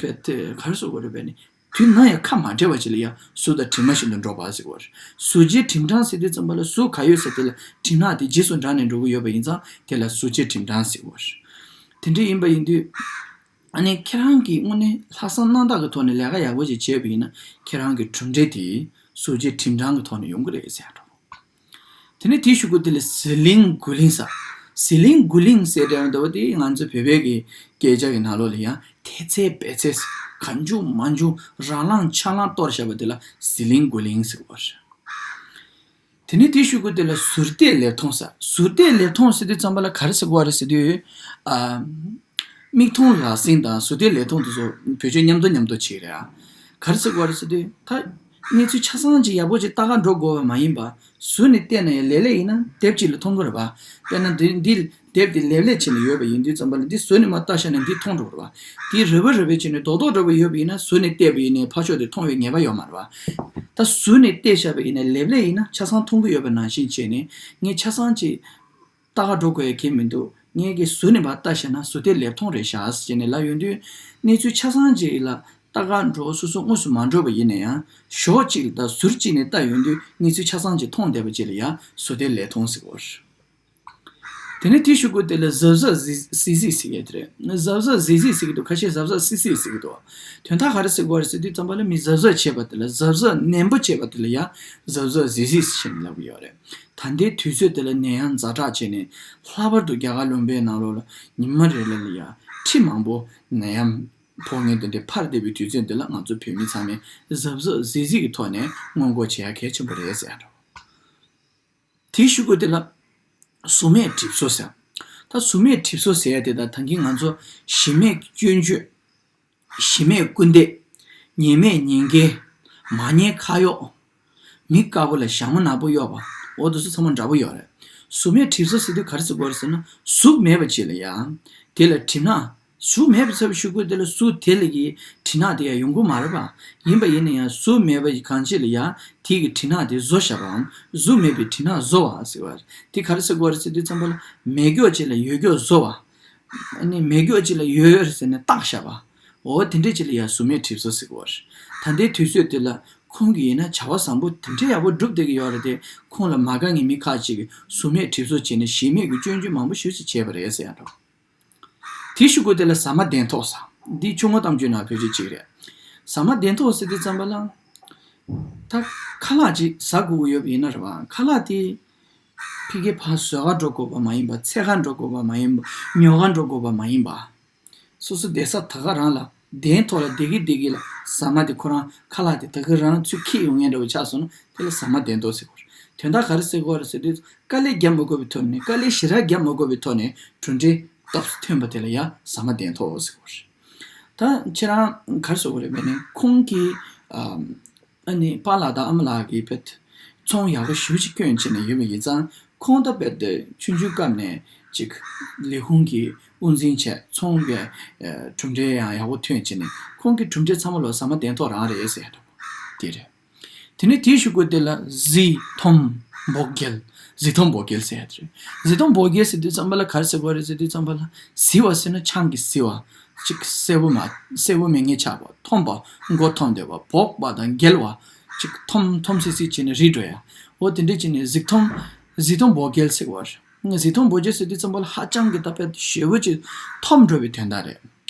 བེད་དེ་ག་རེ་ཟེར་དགོས་རེད་བེད་ནི། དུས་ནམ་ཡང་ཁ་མ་བྲལ་བ་ཅིག་ལ་ཡང་ཟུར་དང་གྲིབ་མ་བཞིན་དུ་འགྲོགས་པ་ཟེར་བ་རེད། ཟུར་བཅད་གྲིབ་འཕྲང་ཟེར་དུས་ཙམ་པ་ལ་ཟུར་ག་ཡོད་ས་དེ་ལ་གྲིབ་ནག་དེ་རྗེས་སུ་འབྲངས་ནས་འགྲོ་གི་ཡོད་པ་ཡིན་ཙང་དེ་ལ་ཟུར་བཅད་གྲིབ་འཕྲང་ཟེར་བ་རེད། དེ་འདྲ་ཡིན་པ་ཡིན་དུས། ཨ་ནི་ཁྱེད་རང་གིས་དངོས་གནས་ལྷག་བསམ་རྣམ་དག་གི་ཐོག་ནས་ལས་ཀ་ཡག་པོ་ཅིག་བྱས་པ་ཡིན་ན་ཁྱེད་རང་གི་གྲུབ་འབྲས་དེ་ཟུར་བཅད་གྲིབ་འཕྲང་གི་ཐོག་ནས་ཡོང་གི་རེད་ཟེར་ཡ་འདྲ་པོ། དེ་ནས་དེའི་གཞུག་གུ་དེ་ལ་ཟི་ལིང་གུ་ལིང་ཟེར། ཟི་ལིང་གུ་ལིང་ཟེར་དེ་ཡང་འདྲ་པོ་དེ་ང་ཚོ་བོད་པའི་གི་སྐད་ཆ་གི་ནང་ལོགས་ལ་ཡང་ཐེ་ཚེ་བེ་ཚེ་གང་བྱུང་མང་བྱུང་རང་ལངས་ཆ་ལངས་གཏོར་བཞག་པ་དེ་ལ་ཟི་ལིང་གུ་ལིང་ཟེར་བ་རེད། དེ་ནས་དེའི་གཞུག་གུ་དེ་ལ་ཟུར་བལྟས་ལེབ་མཐོང་ཟེར། ཟུར་བལྟས་ལེབ་མཐོང་ཟེར་དུས་ཙམ་པ་ལ་ག་རེ་ཟེར་དགོས་རེད་ཟེར་དུས། ཨ། མིག་མཐོང་ལག་ཟིན་དང་ཟུར་བལྟས་ལེབ་མཐོང་དེ་ཚོ་བེད་སྤྱོད་མཉམ་དུ་མཉམ་དུ་བྱེད་རེད་ཨ། ག་རེ་ཟེར་དགོས་རེད་ཟེར་དུས་ད་གནས་ཚུལ་ཆ་ཚང་ཅིག་ཡག་པོ་ཅིག་ལྟ་ག་འགྲོ་དགོས་པ་མ་ཡིན་པ། ཟུར་ནས་བལྟས་ན་ཡང་ལེབ་ལེབ་ཡིན་ན་དེབ་ཅིག་ལ་མཐོང་གི་རེད་པ། དཔེར་ན་འདི་འདི། དེབ་དེ་ལེབ་ལེབ་བྱས་ནས་ཡོད་པ་ཡིན་དུས་ཙམ་པ་ལ་འདི་ཟུར་ནས་མར་ལྟ་བཞག་ན་འདི་མཐོང་འགྲོ་གི་རེད་པ། འདི་རིལ་བུ་རིལ་བུ་བྱས་ནས་རྡོག་རྡོག་འདྲ་པོ་ཡོད་པ་ཡིན་ན་ཟུར་ནས་བལྟས་པ་ཡིན་ནའི་ཕར་ཕྱོགས་དེ་མཐོང་བའི་ངེས་པ་ཡོད་མ་རེད་པ། ད་ཟུར་ནས་བལྟས་བཞག་པ་ཡིན་ནའི་ལེབ་ལེབ་ཡིན་ན་ཆ་ཚང་མཐོང་གི་ཡོད་པ་ནང་བཞིན་བྱས་ནས་ངས་ཆ་ཚང་ཅིག་ལྟ་ག་འགྲོ་དགོས་ཡ་གང་ཡང་མི་འདུག་ངས་ཀྱི་ཟུར་ནས་མར་ལྟ་བཞག་ན་ཟུར་བལྟས་ལེབ་མཐོང་རེད་ཤག་ཟེར་ནས་ལབ་ཡོང་དུས། གནས་ཚུལ་ཆ་ཚང་ཅིག་ལ་ལྟ་ག་འགྲོ་སོ་སོ་དངོས་སུ་མ་འགྲོ་བ་ཡིན་ན་ཡང་ཞོགས་གཅིག་ལ་ད་ཟུར་གཅིག་ནས་ལྟ་ཡོང་དུས་གནས་ཚུལ་ཆ་ཚང་ཅིག་མཐོང་བསྡད་པ་ཅིག་ལ་ཡང་ཟུར་བལྟས་ལེབ་མཐོང་ཟེར་གོ། དེ་ནས་དེའི་གཞུག་གུ་དེ་ལ་གཟབ་གཟབ་གཟིགས་གཟིགས་ཟེར་གྱི་རེད། གཟབ་གཟབ་གཟིགས་གཟིགས་ཟེར་གྱི་འདུག་ཁ་ཤས་གཟབ་གཟབ་སིག་སིག་ཟེར་གྱི་འདུག་དོན་དག་ག་རེ་ཟེར་དགོས་རེད་ཟེར་དུས་ཙམ་པ་ལ་མི་གཟབ་གཟབ་བྱས་པ་དེ་ལ་གཟབ་གཟབ་ནན་པོ་བྱས་པ་དེ་ལ་ཡང་གཟབ་གཟབ་གཟིགས་གཟིགས་ཟེར་ནས་ལབ་ཀྱི་ཡོད་རེད། ད་ལྟའི་དུས་ཚོད་དེ་ལ་ནད་ཡམས་ཛ་དྲག་བྱས་ནས་ལྷག་པར་དུ་རྒྱ་གར་ལུང་པའི་ནང་ལོགས་ལ་ཉི་མ་རེ་རེ་ལ་ཡང་ཁྲི་མང་པོ་ནད་ཡམས་ཕོག་མཁན་དེ་འདྲ་འཕར་བསྡད་པའི་དུས་ཚོད་འདི་ལ་ང་ཚོ་བོད་མི་ཚང་མས་གཟབ་གཟབ་གཟིགས་གཟིགས་ཀྱི་ཐོག་ནས་སྔོན་འགོག་བྱེད་ཡ་གལ་ཆེན་པོ་རེད་ཟེར་ཡ་འདྲ་བོ། དེའི་གཞུག་གུ་དེ་ལ་ཟུར་མེད་གྲིབ་སོ་ཟེར། ད་ཟུར་མེད་གྲིབ་སོ་ཟེར་ཡ་དེ་ད་ད་གིན་ང་ཚོ་གཞི་མེད་སྐྱོན་བརྗོད། གཞི་མེད་སྐུར་འདེབས། ཉེས་མེད་ཉེས་འགེལ། མ་ཉེས་ཁ་གཡོགས། མི་དཀར་པོ་ལ་ཞྭ་མོ་ནག་པོ་གཡོགས་པ། འོ་དེ་ཚོ་ཚང་མ་འདྲ་པོ་ཡོད་རེད། ཟུར་མེད་གྲིབ་སོ་ཟེར་དུས་ག་རེ་ཟེར་དགོས་རེད་ཟེར་ན་གཟུགས་མེད་པ་ཅིག་ལ་ཡ། དེ་ལ་གྲིབ་ནག་གཟུགས་མེད་པ་ཟེར་བའི་གཞུག་གུ་དེ་ལ་གཟུགས་དེ་ལ་གི་གྲིབ་ནག་དེ་ཡང་ཡོང་གི་མ་རེད་པ། ཡིན་པ་ཡིན་ན་ཡང་གཟུགས་མེད་པ་ཡི་གང་ཅི་ལ་ཡང་དེ་གི་གྲིབ་ནག་དེ་བཟོ་བཞག་པའམ་གཟུགས་མེད་པའི་གྲིབ་ནག་བཟོ་བ་ཟེར་བ་རེད། དེ་ག་རེ་ཟེར་དགོས་རེད་ཟེར་དུས་ཙམ་པ་ལ་མེད་སྐྱོགས་ཅིག་ལ་ཡོད་སྐྱོགས་བཟོ་བ། ཨ་ནི་མེད་སྐྱོགས་ཅིག་ལ་ཡོད་ཡོད་རེད་ཟེར་ནས་བཏགས་བཞག་པ། འོ་དེ་འདྲས་ཅིག་ལ་ཡང་གཟུགས་མེད་གྲིབ་སོ་ཟེར་དགོས་རེད། ད་ལྟའི་དུས་ཚོད་དེ་ལ་ཁོང་གིས་ཡིན་ན་བྱ་བ་བཟང་པོ་དེ་འདྲས་ཡག་པོ་བསྒྲུབ་བསྡད་ཀྱི་ཡོད་རེད་དེ་ཁོང་ལ་མ་དགའ་མཁན་མི་ཁག་ཅིག་གིས་གཟུགས་མེད་གྲིབ་སོ་བྱས་ནས་གཞི་མེད་ཀྱི་སྐྱོན་བརྗོད་མང་པོ་ཞེ་པོ་ཅིག་བྱས་པ་རེད་ཟེར་ཡ་འདྲ་བོ། དེའི་གཞུག་གུ་དེ་ལ་ཟ་མ་གདན་ཐོག་ཟེར། འདི་ཆུ་སྔོ་གཏམ་རྒྱུད་ནང་བེད་སྤྱོད་བྱེད་ཀྱི་རེད། ཟ་མ་གདན་ཐོག་ཟེར་དུས་ཙམ་པ་ལ། ད་ཁ་ལག་ཅིག་ཟ་དགོས་ཀྱི་ཡོད་པ་ཡིན་ན་རེད་བ། ཁ་ལག་དེ་ཕ་གིར་ཕར་ཟ་གར་འགྲོ་དགོས་པ་མ་ཡིན་པ། འཚོལ་གར་འགྲོ་དགོས་པ་མ་ཡིན་པ། ཉོ་གར་འགྲོ་དགོས་པ་མ་ཡིན་པ། སོ་སོ་བསྡད་ས་ད་ག་རང་ལ་གདན་ཐོག་ལ་བསྡད་ཀྱི་བསྡད་ཀྱི་ལ་ཟ་མ་དེ་ཁོ་རང་ཁ་ལག་དེ་ད་ག་རང་ཚུར་འཁྱེར་ཡོང་མཁན་འདྲ་བོ་ཆགས་སོང་ན་དེ་ལ་ཟ་མ་གདན་ཐོག་ཟེར་དགོས་རེད། དོན་དག་ག་རེ་ཟེར་དགོས་རེད་ཟེར་དུས་དཀའ་ལས་རྒྱག་མ་དགོས་པའི་ཐོག་ནས། དཀའ་ལས་ཞེ་དྲག་རྒྱག་མ་དགོས་པའི་ཐོག་ནས་གྲུབ་འབྲས་སྟབས་སུ་ཐོན་པ་དེ་ལ་ཡང་ཟ་མ་གདན་ཐོག་ཟེར་དགོས་རེད། ད་ཁྱེད་རང་ག་རེ་ཟེར་དགོས་རེད་བས་ནས་ཁོང་གིས་ཨ་ནི་པཱ་ལགས་དང་ཨ་མ་ལགས་ཀྱིས་བེད་ཚོང་ཡག་པོ་ཞེ་པོ་ཅིག་བསྐྱོན་བྱས་ནས་ཡོད་པ་ཡིན་ཙང་ཁོང་ད་བེད་དེ་ཆུང་ཆུང་སྐབས་ནས་ཅིག་ལས་ཁུངས་ཀྱི་དབུ་འཛིན་བྱས་ཚོང་གི་ཨ་གྲུབ་འབྲས་ཡང་ཡག་པོ་ཐོན་བྱས་ནས་ཁོང་གི་གྲུབ་འབྲས་ཚང་མ་ལོ་ཟ་མ་གདན་ཐོག་རང་རེད་ཟེར་ཡ་འདྲ་པོ་དེ་རེད། དེ་ནས་དེའི་གཞུག་གུ་དེ་ལ་གཟི་མཐོང་འབོག་འགེལ། གཟི་མཐོང་འབོག་འགེལ་ཟེར་ཡ་དེ་རེད། གཟི་མཐོང་འབོག་འགེལ་ཟེར་དུས་ཙམ་པ་ལ་ག་རེ་ཟེར་དགོས་རེད་ཟེར་དུས་ཙམ་པ་ལ་གཟི་བ་ཟེར་ན་ཆང་གིས་གཟི་བ། ཅིག་གསལ་པོ་མ་གསལ་པོ་མེད་མཁན་ཆགས་པ། མཐོང་བ་མགོ་འཐོམས་བསྡད་པ། འབོག་པ་དང་འགེལ་བ། ཅིག་འཐོམ་འཐོམ་སི་སི་བྱས་ནས་རིལ་འགྲོ་ཡ། འོ་དེ་འདྲས་བྱས་ནས་གཟི་མཐོང་། གཟི་མཐོང་འབོག་འགེལ་ཟེར་བ་རེད། གཟི་མཐོང་འབོག་འགེལ་ཟེར་དུས་ཙམ་པ་ལ་ཧ་ཅང་གི་ད་དཔེ་ཞེ་པོ་ཅིག་འཐོམ་འགྲོ་བའི་དོན་དག་རེད།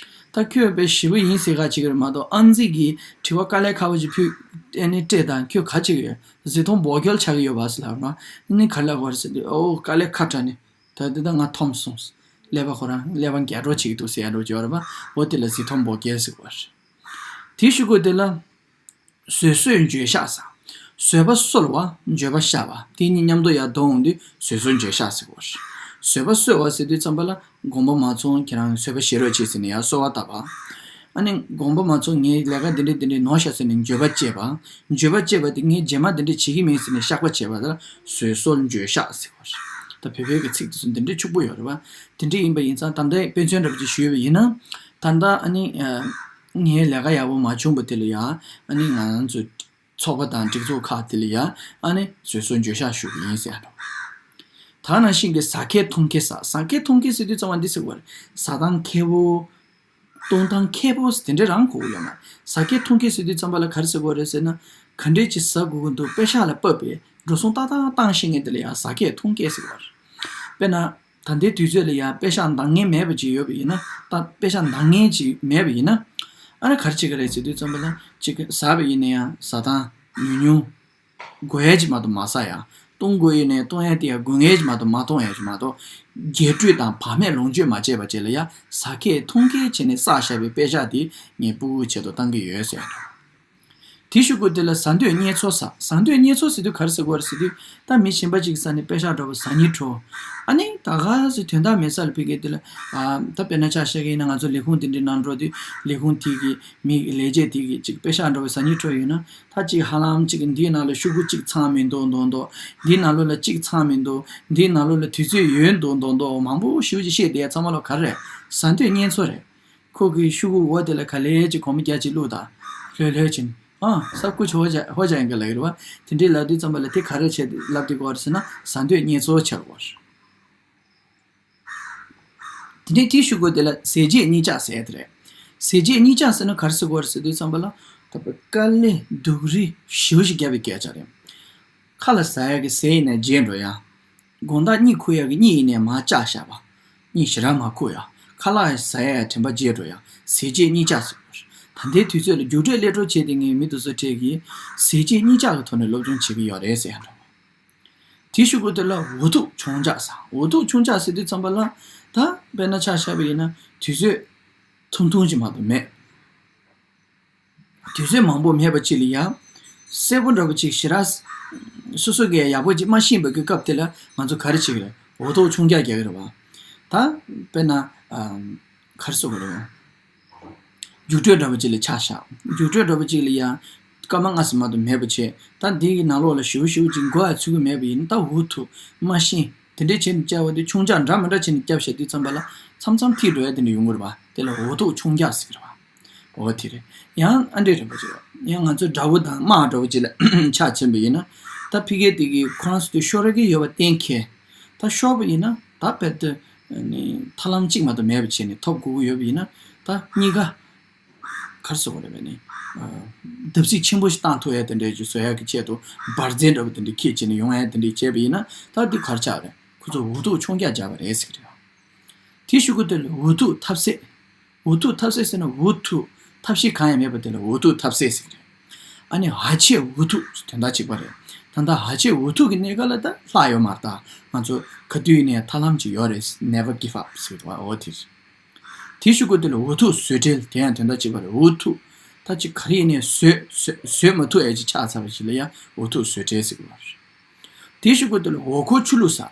ད་ཁྱོད་དཔེ་ཞེ་པོ་ཡིན་ཟེར་ག་ཅིག་རེད་མ་གཏོགས་ཨང་རྩིས་ཀྱི་དྲི་བ་དཀའ་ལས་ཁག་པོ་ཅིག་ཕུལ་ཨེ་ནི་སྤྲད་དང་ཁྱོད་ག་ཅིག་ཡོད། གཟི་མཐོང་འབོག་འགེལ་ཆགས་ཀྱི་ཡོད་པ་ཟེར་ལབ་ན་ནི་ག་ལབ་དགོས་རེད་ཟེར་དུས་ཨོ་དཀའ་ལས་ཁག་དྲགས་ནི། ད་དེ་ད་ང་འཐོམ་སོང་། ཀླད་པ་ཁོ་རང་ཀླད་པ་འགྱེལ་འགྲོ་བྱེད་ཀྱི་འདུག་ཟེར་ཡ་འགྲོ་འབྱོར་བ་འོ་དེ་ལ་གཟི་མཐོང་འབོག་འགེལ་ཟེར་བ་རེད། དེའི་གཞུག་གུ་དེ་ལ། བཟོད་གསོལ་འགྱོད་བཤགས་ཟེར། བཟོད་པ་གསོལ་བ་འགྱོད་པ་བཤགས་པ་དེ་གཉིས་མཉམ་དུ་ཡར་འདོན་འོང་དུས་བཟོད་གསོལ་འགྱོད་བཤགས་ཟེར་བ་རེད། བཟོད་པ་གསོལ་བ་ཟེར་དུས་ཙམ་པ་ལ་དགོངས་པ་མ་ཚོམ་ཁྱེད་རང་བཟོད་པ་བཞེས་རོགས་བྱེད་ཟེར་ནས་ཡར་གསོལ་བ་བཏབ་པ། ཨ་ནི་དགོངས་པ་མ་ཚོམ་ངས་ལས་ཀ་འདི་འདྲ་འདི་འདྲ་ནོར་ཤག་ཟེར་ནས་འགྱོད་པ་སྐྱེས་པ། འགྱོད་པ་སྐྱེས་པ་དེ་ངས་རྗེས་མ་འདི་འདྲ་བྱེད་ཀྱི་མིན་ཟེར་ནས་བཤགས་པ་བྱས་པ་ལ་བཟོད་གསོལ་འགྱོད་བཤགས་ཟེར་བ་རེད། ད་བོད་པའི་གི་ཚིག་དེ་ཚོ་འདི་འདྲ་ཕྱུག་པོ་ཡོད་རེད་པ། དེ་འདྲ་ཡིན་པ་ཡིན་ཙང་ད་ལྟ་དཔེ་མཚོན་འདྲ་པོ་ཅིག་ཞུས་པ་ཡིན་ན། ད་ལྟ་ཨ་ནི་ངའི་ལས་ཀ་ཡག་པོ་མ་བྱུང་བ་དེ་ལ་ཡང་ཨ་ནི་ང་རང་ཚོ་ཚོགས་པ་དང་སྒྲིག་འཛུགས་ཁག་དེ་ལ་ཡང་ཨ་ནི་བཟོད་གསོལ་འགྱོད་བཤགས་ཞུ་གི་ཡིན་ཟེར་ཡ་འདྲ་བོ། ད་ནང་བཞིན་གྱི་ཟ་མཁས་འཐུང་མཁས་ཟེར། ཟ་མཁས་འཐུང་མཁས་ཟེར་དུས་ཙམ་པ་འདི་ཟེར་བ་རེད། ཟ་སྟངས་མཁས་པོ། གཏོང་སྟངས་མཁས་པོ་དེ་འདྲ་རང་གོ་གི་ཡོད་མ་རེད། ཟ་སྐད་འཐུང་སྐད་ཟེར་དུས་ཙམ་པ་ལ་ག་རེ་ཟེར་དགོས་རེད་ཟེར་ན། ག་འདྲས་ཅིག་ཟ་དགོས་ཀྱི་འདུག་པེ་ཤག་ལ་བབས་པའི་འགྲོ་སོང་ཏག་ཏག་བཏང་ཤེས་མཁན་དེ་ལ་ཡང་ཟ་སྐད་འཐུང་སྐད་ཟེར་གྱི་ཡོད་རེད། དཔེར་ན། ད་ལྟའི་དུས་ཚོད་ལ་ཡང་པེ་ཤག་འདང་ངེས་མེད་པ་ཅིག་ཡོད་པ་ཡིན་ན། ད་པེ་ཤག་འདང་ངེས་ཅིག་མེད་པ་ཡིན་ན། ཨ་ནི་ག་རེ་བྱེད་ཀྱི་རེད་ཟེར་དུས་ཙམ་པ་ལ་ཅིག་ཟ་བ་ཡིན་ན་ཡང་ཟ་སྟངས་ཉུང་ཉུང་། དགོས་ཡས་ཅིག་མ་གཏོགས་མ་ཟ་ཡ། གཏོང་དགོས་ཡོད་ནའི་གཏོང་ཡས་དེ་ཡང་དགོས་ངེས་ཅིག་མ་གཏོགས་མ་གཏོང་ཡས་ཅིག་མ་གཏོགས། རྒྱས་སྤྲོས་དང་བག་མེད་ལོངས་སྤྱོད་མ་བྱས་པ་བཅས་ལ་ཡང་ཟ་སྐད་འཐུང་སྐད་བྱས་ནས་བསགས་བཞག་པའི་པེ་ཤག་དེ་ངས་ཕྲུ་གུའི་ཆེད་དུ་བཏང་གི་ཡོད་ཟེར་ཡ་འདྲ། དེའི་གཞུག་གུ་དེ་ལ་ཟ་འདོད་བརྙས་ཚོར་ཟ། ཟ་འདོད་བརྙས་ཚོར་ཟེར་དུས་ག་རེ་ཟེར་དགོས་རེད་ཟེར་དུས། ད་མི་གཞན་པ་ཅིག་ས་ནས་པེ་ཤག་འདྲ་པོ་ཟ་སྙིང་བྲོ། ཨ་ནི་ད་ག་ཟེ་དོན་དག་མེད་ས་ལ་ཕ་གི་དེ་ལ། ཨ། ད་དཔེར་ན་ཆ་བཞག་གི་ཡིན་ན་ང་ཚོ་ལས་ཁུངས་དེ་འདྲའི་ནང་འགྲོ་དུས་ལས་ཁུངས་དེ་གི་མི་ལས་བྱེད་དེ་གི་ཅིག་པེ་ཤག་འདྲ་པོ་ཟ་སྙིང་བྲོ་ཡོད་ན། ད་ཅིག་ཧ་ལམ་ཅིག་འདིའི་ནང་ལ་ཤོག་གུ་གཅིག་ཚང་མི་འདུག་མདོག་མདོག་འདིའི་ནང་ལོགས་ལ་གཅིག་ཚང་མི་འདུག་འདིའི་ནང་ལོགས་ལ་དུས་ཚོད་ཡོལ་འདུག་མདོག་མདོག་མང་པོ་ཞེ་པོ་ཅིག་བཤད་བསྡད་ཚང་མ་ལ་ག་རེ་རེད། ཟ་འདོད་བརྙས་ཚོར་རེད། ཁོ་གི་ཤོག་གུ་འོག་དེ་ལ་ག་ལེ་ཅིག་གོམ་རྒྱག་ཅིག་བླུགས་དང་། ལྷོད་ལྷོད་བྱས་ནས། ཨ། ས་ཀུ་ཆོ་ཧོ་ཇ་ཧོ་ཇ་ཡིན་ག་ལ་ཡོད་རེད་བ། དེ་འདྲའི་ལབ་དུས་ཙམ་པ་ལ་དེ་ག་རེ་བྱས་ལབ་དེ་གོ་རེད་ཟེར་ན་ཟ་འདོད་བརྙས་ཚོར་ཆགས་དགོས་རེད། དེ་ནས་དེའི་གཞུག་གུ་དེ་ལ་ཟས་བརྗེད་གཉིད་ཆག་ཟེར་ཡ་དེ་རེད། ཟས་བརྗེད་གཉིད་ཆག་ཟེར་ན་ག་རེ་ཟེར་དགོས་རེད་ཟེར་དུས་ཙམ་པ་ལ། ད་དཔེ་དཀའ་ལས་སྡུག་རུས་ཞེ་པོ་ཞིག་བརྒྱབ་པའི་སྐད་ཆ་རེད། ཁ་ལ་ཟ་ཡ་གི་ཟས་ཡིན་ནའི་བརྗེད་འགྲོ་ཡ། དགོང་དག་གཉིད་ཁུག་ཡ་གི་གཉིད་ཡིན་ནའི་མར་བཅག་བཞག་པ། གཉིད་ཞེ་དྲག་མ་ཁུག་ཡ། ཁ་ལག་ཟ་ཡ་ཡ་དྲན་པ་བརྗེད་འགྲོ་ཡ། ཟས་བརྗེད་གཉིད་ཆག་ཟེར་བ་རེད། ད་ལྟའི་དུས་ཚོད་ལ་རྒྱུགས་སྤྲོད་སླེབས་འགྲོ་བྱས་ཏེ་ངས་མི་དེ་ཚོ་གྲས་ཀྱིས་ཟས་བརྗེད་གཉིད་ཆག་གི་ཐོག་ནས་སློབ་སྦྱོང་བྱེད་ཀྱི་ཡོད་རེད་ཟེར་ཡ་འདྲ་བོ། དེའི་གཞུག་གུ་དེ་ལ་འུ་ཐུག་ཆུང་ཆག་ཟེར། འུ་ཐུག་ཆུང་ཆག་ཟེར་དུས་ཙམ་པ་ལ། ད་དཔེར་ན་ཆ་བཞག་པ་ཡིན་ན་དུས་ཚོད་ཐུང་ཐུང་ཅིག་མ་གཏོགས་མེད། དུས་ཚོད་མང་པོ་མེད་པ་ཅིག་ལ་ཡང་། གསལ་པོ་འདྲ་པོ་ཅིག་ཞེ་དྲག་སོ་སོ་གིས་ཡག་པོ་ཅིག་མ་ཤེས་པའི་གི་སྐབས་དེ་ལ་ང་ཚོ་ག་རེ་བྱེད་ཀྱི་རེད། འུ་ཐུག་ཆུང་ཆག་རྒྱག་གི་རེད་བ། ད་དཔེར་ན། ཨམ། ག་རེ་ཟེར་དགོས་རེད། རྒྱུགས་སྤྲོད་འདྲ་པོ་ཅིག་ལ་ཆ་བཞག་རྒྱུགས་སྤྲོད་འདྲ་པོ་ཅིག་ལ་ཡང་སྐར་མ་ལྔ་ཙམ་མ་གཏོགས་མེད་པ་བྱས། ད་འདི་གི་ནང་ལོགས་ལ་ཞེ་པོ་ཞེ་པོ་ཅིག་མགོ་ཡང་ཚོད་ཀྱི་མེད་པ་ཡིན་ན། ད་འུ་ཐུག་མ་ཤེས། དེ་འདྲའི་བྱས་ནས་བཅར་བ་དེ་ཆུང་ཆག་འདྲ་མི་འདྲ་བྱས་ནས་བརྒྱབ་བཞག་དུས་ཙམ་པ་ལ་མཚམས་མཚམས་ཐིག་འགྲོ་ཡ་དེ་འདྲ་ཡོང་གི་རེད་བ། དེ་ལ་འུ་ཐུག་ཆུང་ཆག་ཟེར་གི་རེད་བ། འོ་དེ་རེད། ཡང་ཨ་འདྲས་འདྲ་པོ་ཅིག་རེད། ཡང་ང་ཚོའི་དགྲ་བོ་དང་དམག་འདྲ་པོ་ཅིག་ལ་ཆ་ཕྱིན་པ་ཡིན་ན། ད་ཕ་གི་དེ་གི་ཁོ་རང་ཚོ་དེ་ཤོར་གི་ཡོད་པ་གཏན་འཁེལ། ད་ཤོར་བ་ཡིན་ན་ད་རྦད་དེ་ནི་ཐབས་ལམ་གཅིག་མ་གཏོགས་མེད་པ་བྱས་ནས་ཐོབ་དགོས་ཀྱི་ཡོད་པ་ཡིན་ན། ད་གཉིས་ཀ་ག་རེ་ཟེར་དགོས་རེད་པས་ནི། ཨ། བརྡབ་གསིག་ཆེན་པོ་ཞིག་བཏང་ཐུབ་ཡ་དེ་འདྲའི་ཅིག་བཟོ་ཡ་གི་ཆེད་དུ་འབར་རྫས་འདྲ་པོ་དེ་འདྲ་འཁྱེར་བྱས་ནས་ཡོང་ཡ་དེ་འདྲ་བྱས་པ་ཡིན་ན། ད་འདི་ག་རེ་ཆགས་རེད། ཁོ་ཚོ་འུ་ཐུག་ཆུང་ཆག་རྒྱག་པ་རེད་ཟེར་གི་རེད། དེའི་གཞུག་གུ་དེ་ལ་འུ་ཐུག་ཐབས་ཟད། འུ་ཐུག་ཐབས་ཟད་ཟེར་ན་འུ་ཐུག་ཐབས་ཤེས་གང་ཡང་མེད་པ་དེ་ལ་འུ་ཐུག་ཐབས་ཟད་ཟེར་གི་རེད། ཨ་ནི་ཧ་ཅང་འུ་ཐུག་དོན་དག་གཅིག་པ་རེད། ད་ལྟ་ཧ་ཅང་འུ་ཐུག་གི་གནས་སྐབས་ལ་ད་ལྷག་ཡོད་མ་རེད། ད་ང་ཚོ་ག་དུས་ནས་ཐབས་ལམ་ཅིག་ཡོད་རེད། Never give up ཟེར་གི་འདུག་འོ་དེ་རེད། དེའི་གཞུག་གུ་དེ་ལ་འུ་ཐུག་བཟོད་བྲལ། དེ་ཡང་དོན་དག་གཅིག་པ་རེད། འུ་ཐུག་ད་ཅིག་ག་རེ་ཡིན་ནའི་བཟོད་བཟོད་བཟོད་མ་ཐུབ་ཡ་ཅིག་ཆགས་ཚར་བ་ཞིག་ལ་ཡང་འུ་ཐུག་བཟོད་བྲལ་ཟེར་གི་རེད། དེའི་གཞུག་གུ་དེ་ལ་འོ་འཁོར་ཆུ་བླུགས་ཟ།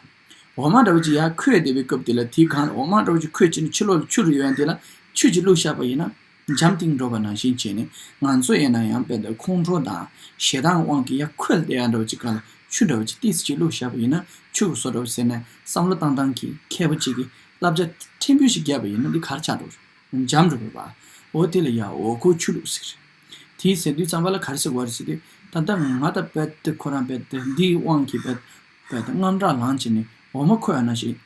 འོ་མ་འདྲ་པོ་ཅིག་ཡར་ཁོལ་བསྡད་པའི་སྐབས་དེ་ལ། དེའི་སྒང་ལ་འོ་མ་འདྲ་པོ་ཅིག་ཁོལ་བྱས་ནས་ཕྱི་ལོགས་ལ་ཆུ་རུ་ཡོད་ཡ་དེ་ལ་ཆུ་ཅིག་བླུགས་བཞག་པ་ཡིན་ན། འཇམ་ཐིང་འགྲོ་བ་ནང་བཞིན་བྱས་ནས། ང་ཚོ་ཡིན་ན་ཡང་རྦད་དེ་ཁོང་ཁྲོ་དང་ཞེ་སྡང་དབང་གིས་ཡར་ཁོལ་བསྡད་ཡ་འདྲ་པོ་ཅིག་སྒང་ལ་ཆུ་འདྲ་པོ་ཅིག་ཏོག་ཙམ་ཅིག་བླུགས་བཞག་པ་ཡིན་ན། ཆུ་གི་བཟོ་འདྲ་པོ་ཟེར་ནས་བསམ་བློ་བཏང་སྟངས་ཀྱི་མཁས་པོ་ཅིག་གིས་བསླབ་བྱ་ཕྲན་བུ་ཞིག་བརྒྱབ་པ་ཡིན་ན། འདི་ག་རེ་ཆགས་འགྲོ་རེད། འཇམ་འགྲོ་རེད་པ། འོ་དེ་ལ་ཡ་འོ་འཁོར་ཆུ་བླུགས་ཟེར། དེ་ཟེར་དུས་ཙམ་པ་ལ་ག་རེ་ཟེར་དགོས་རེད་ཟེར་དུས། ད་ལྟ་ང་ད་རྦད་དེ་ཁོ་རང་རྦད་དེ་འདིའི་དབང་གིས་རྦད་རྦད་དེ་དངངས་སྐྲག་ལངས་བྱས་ནས་འོ་མ་ཁོལ་ཡ་ནང་བཞིན།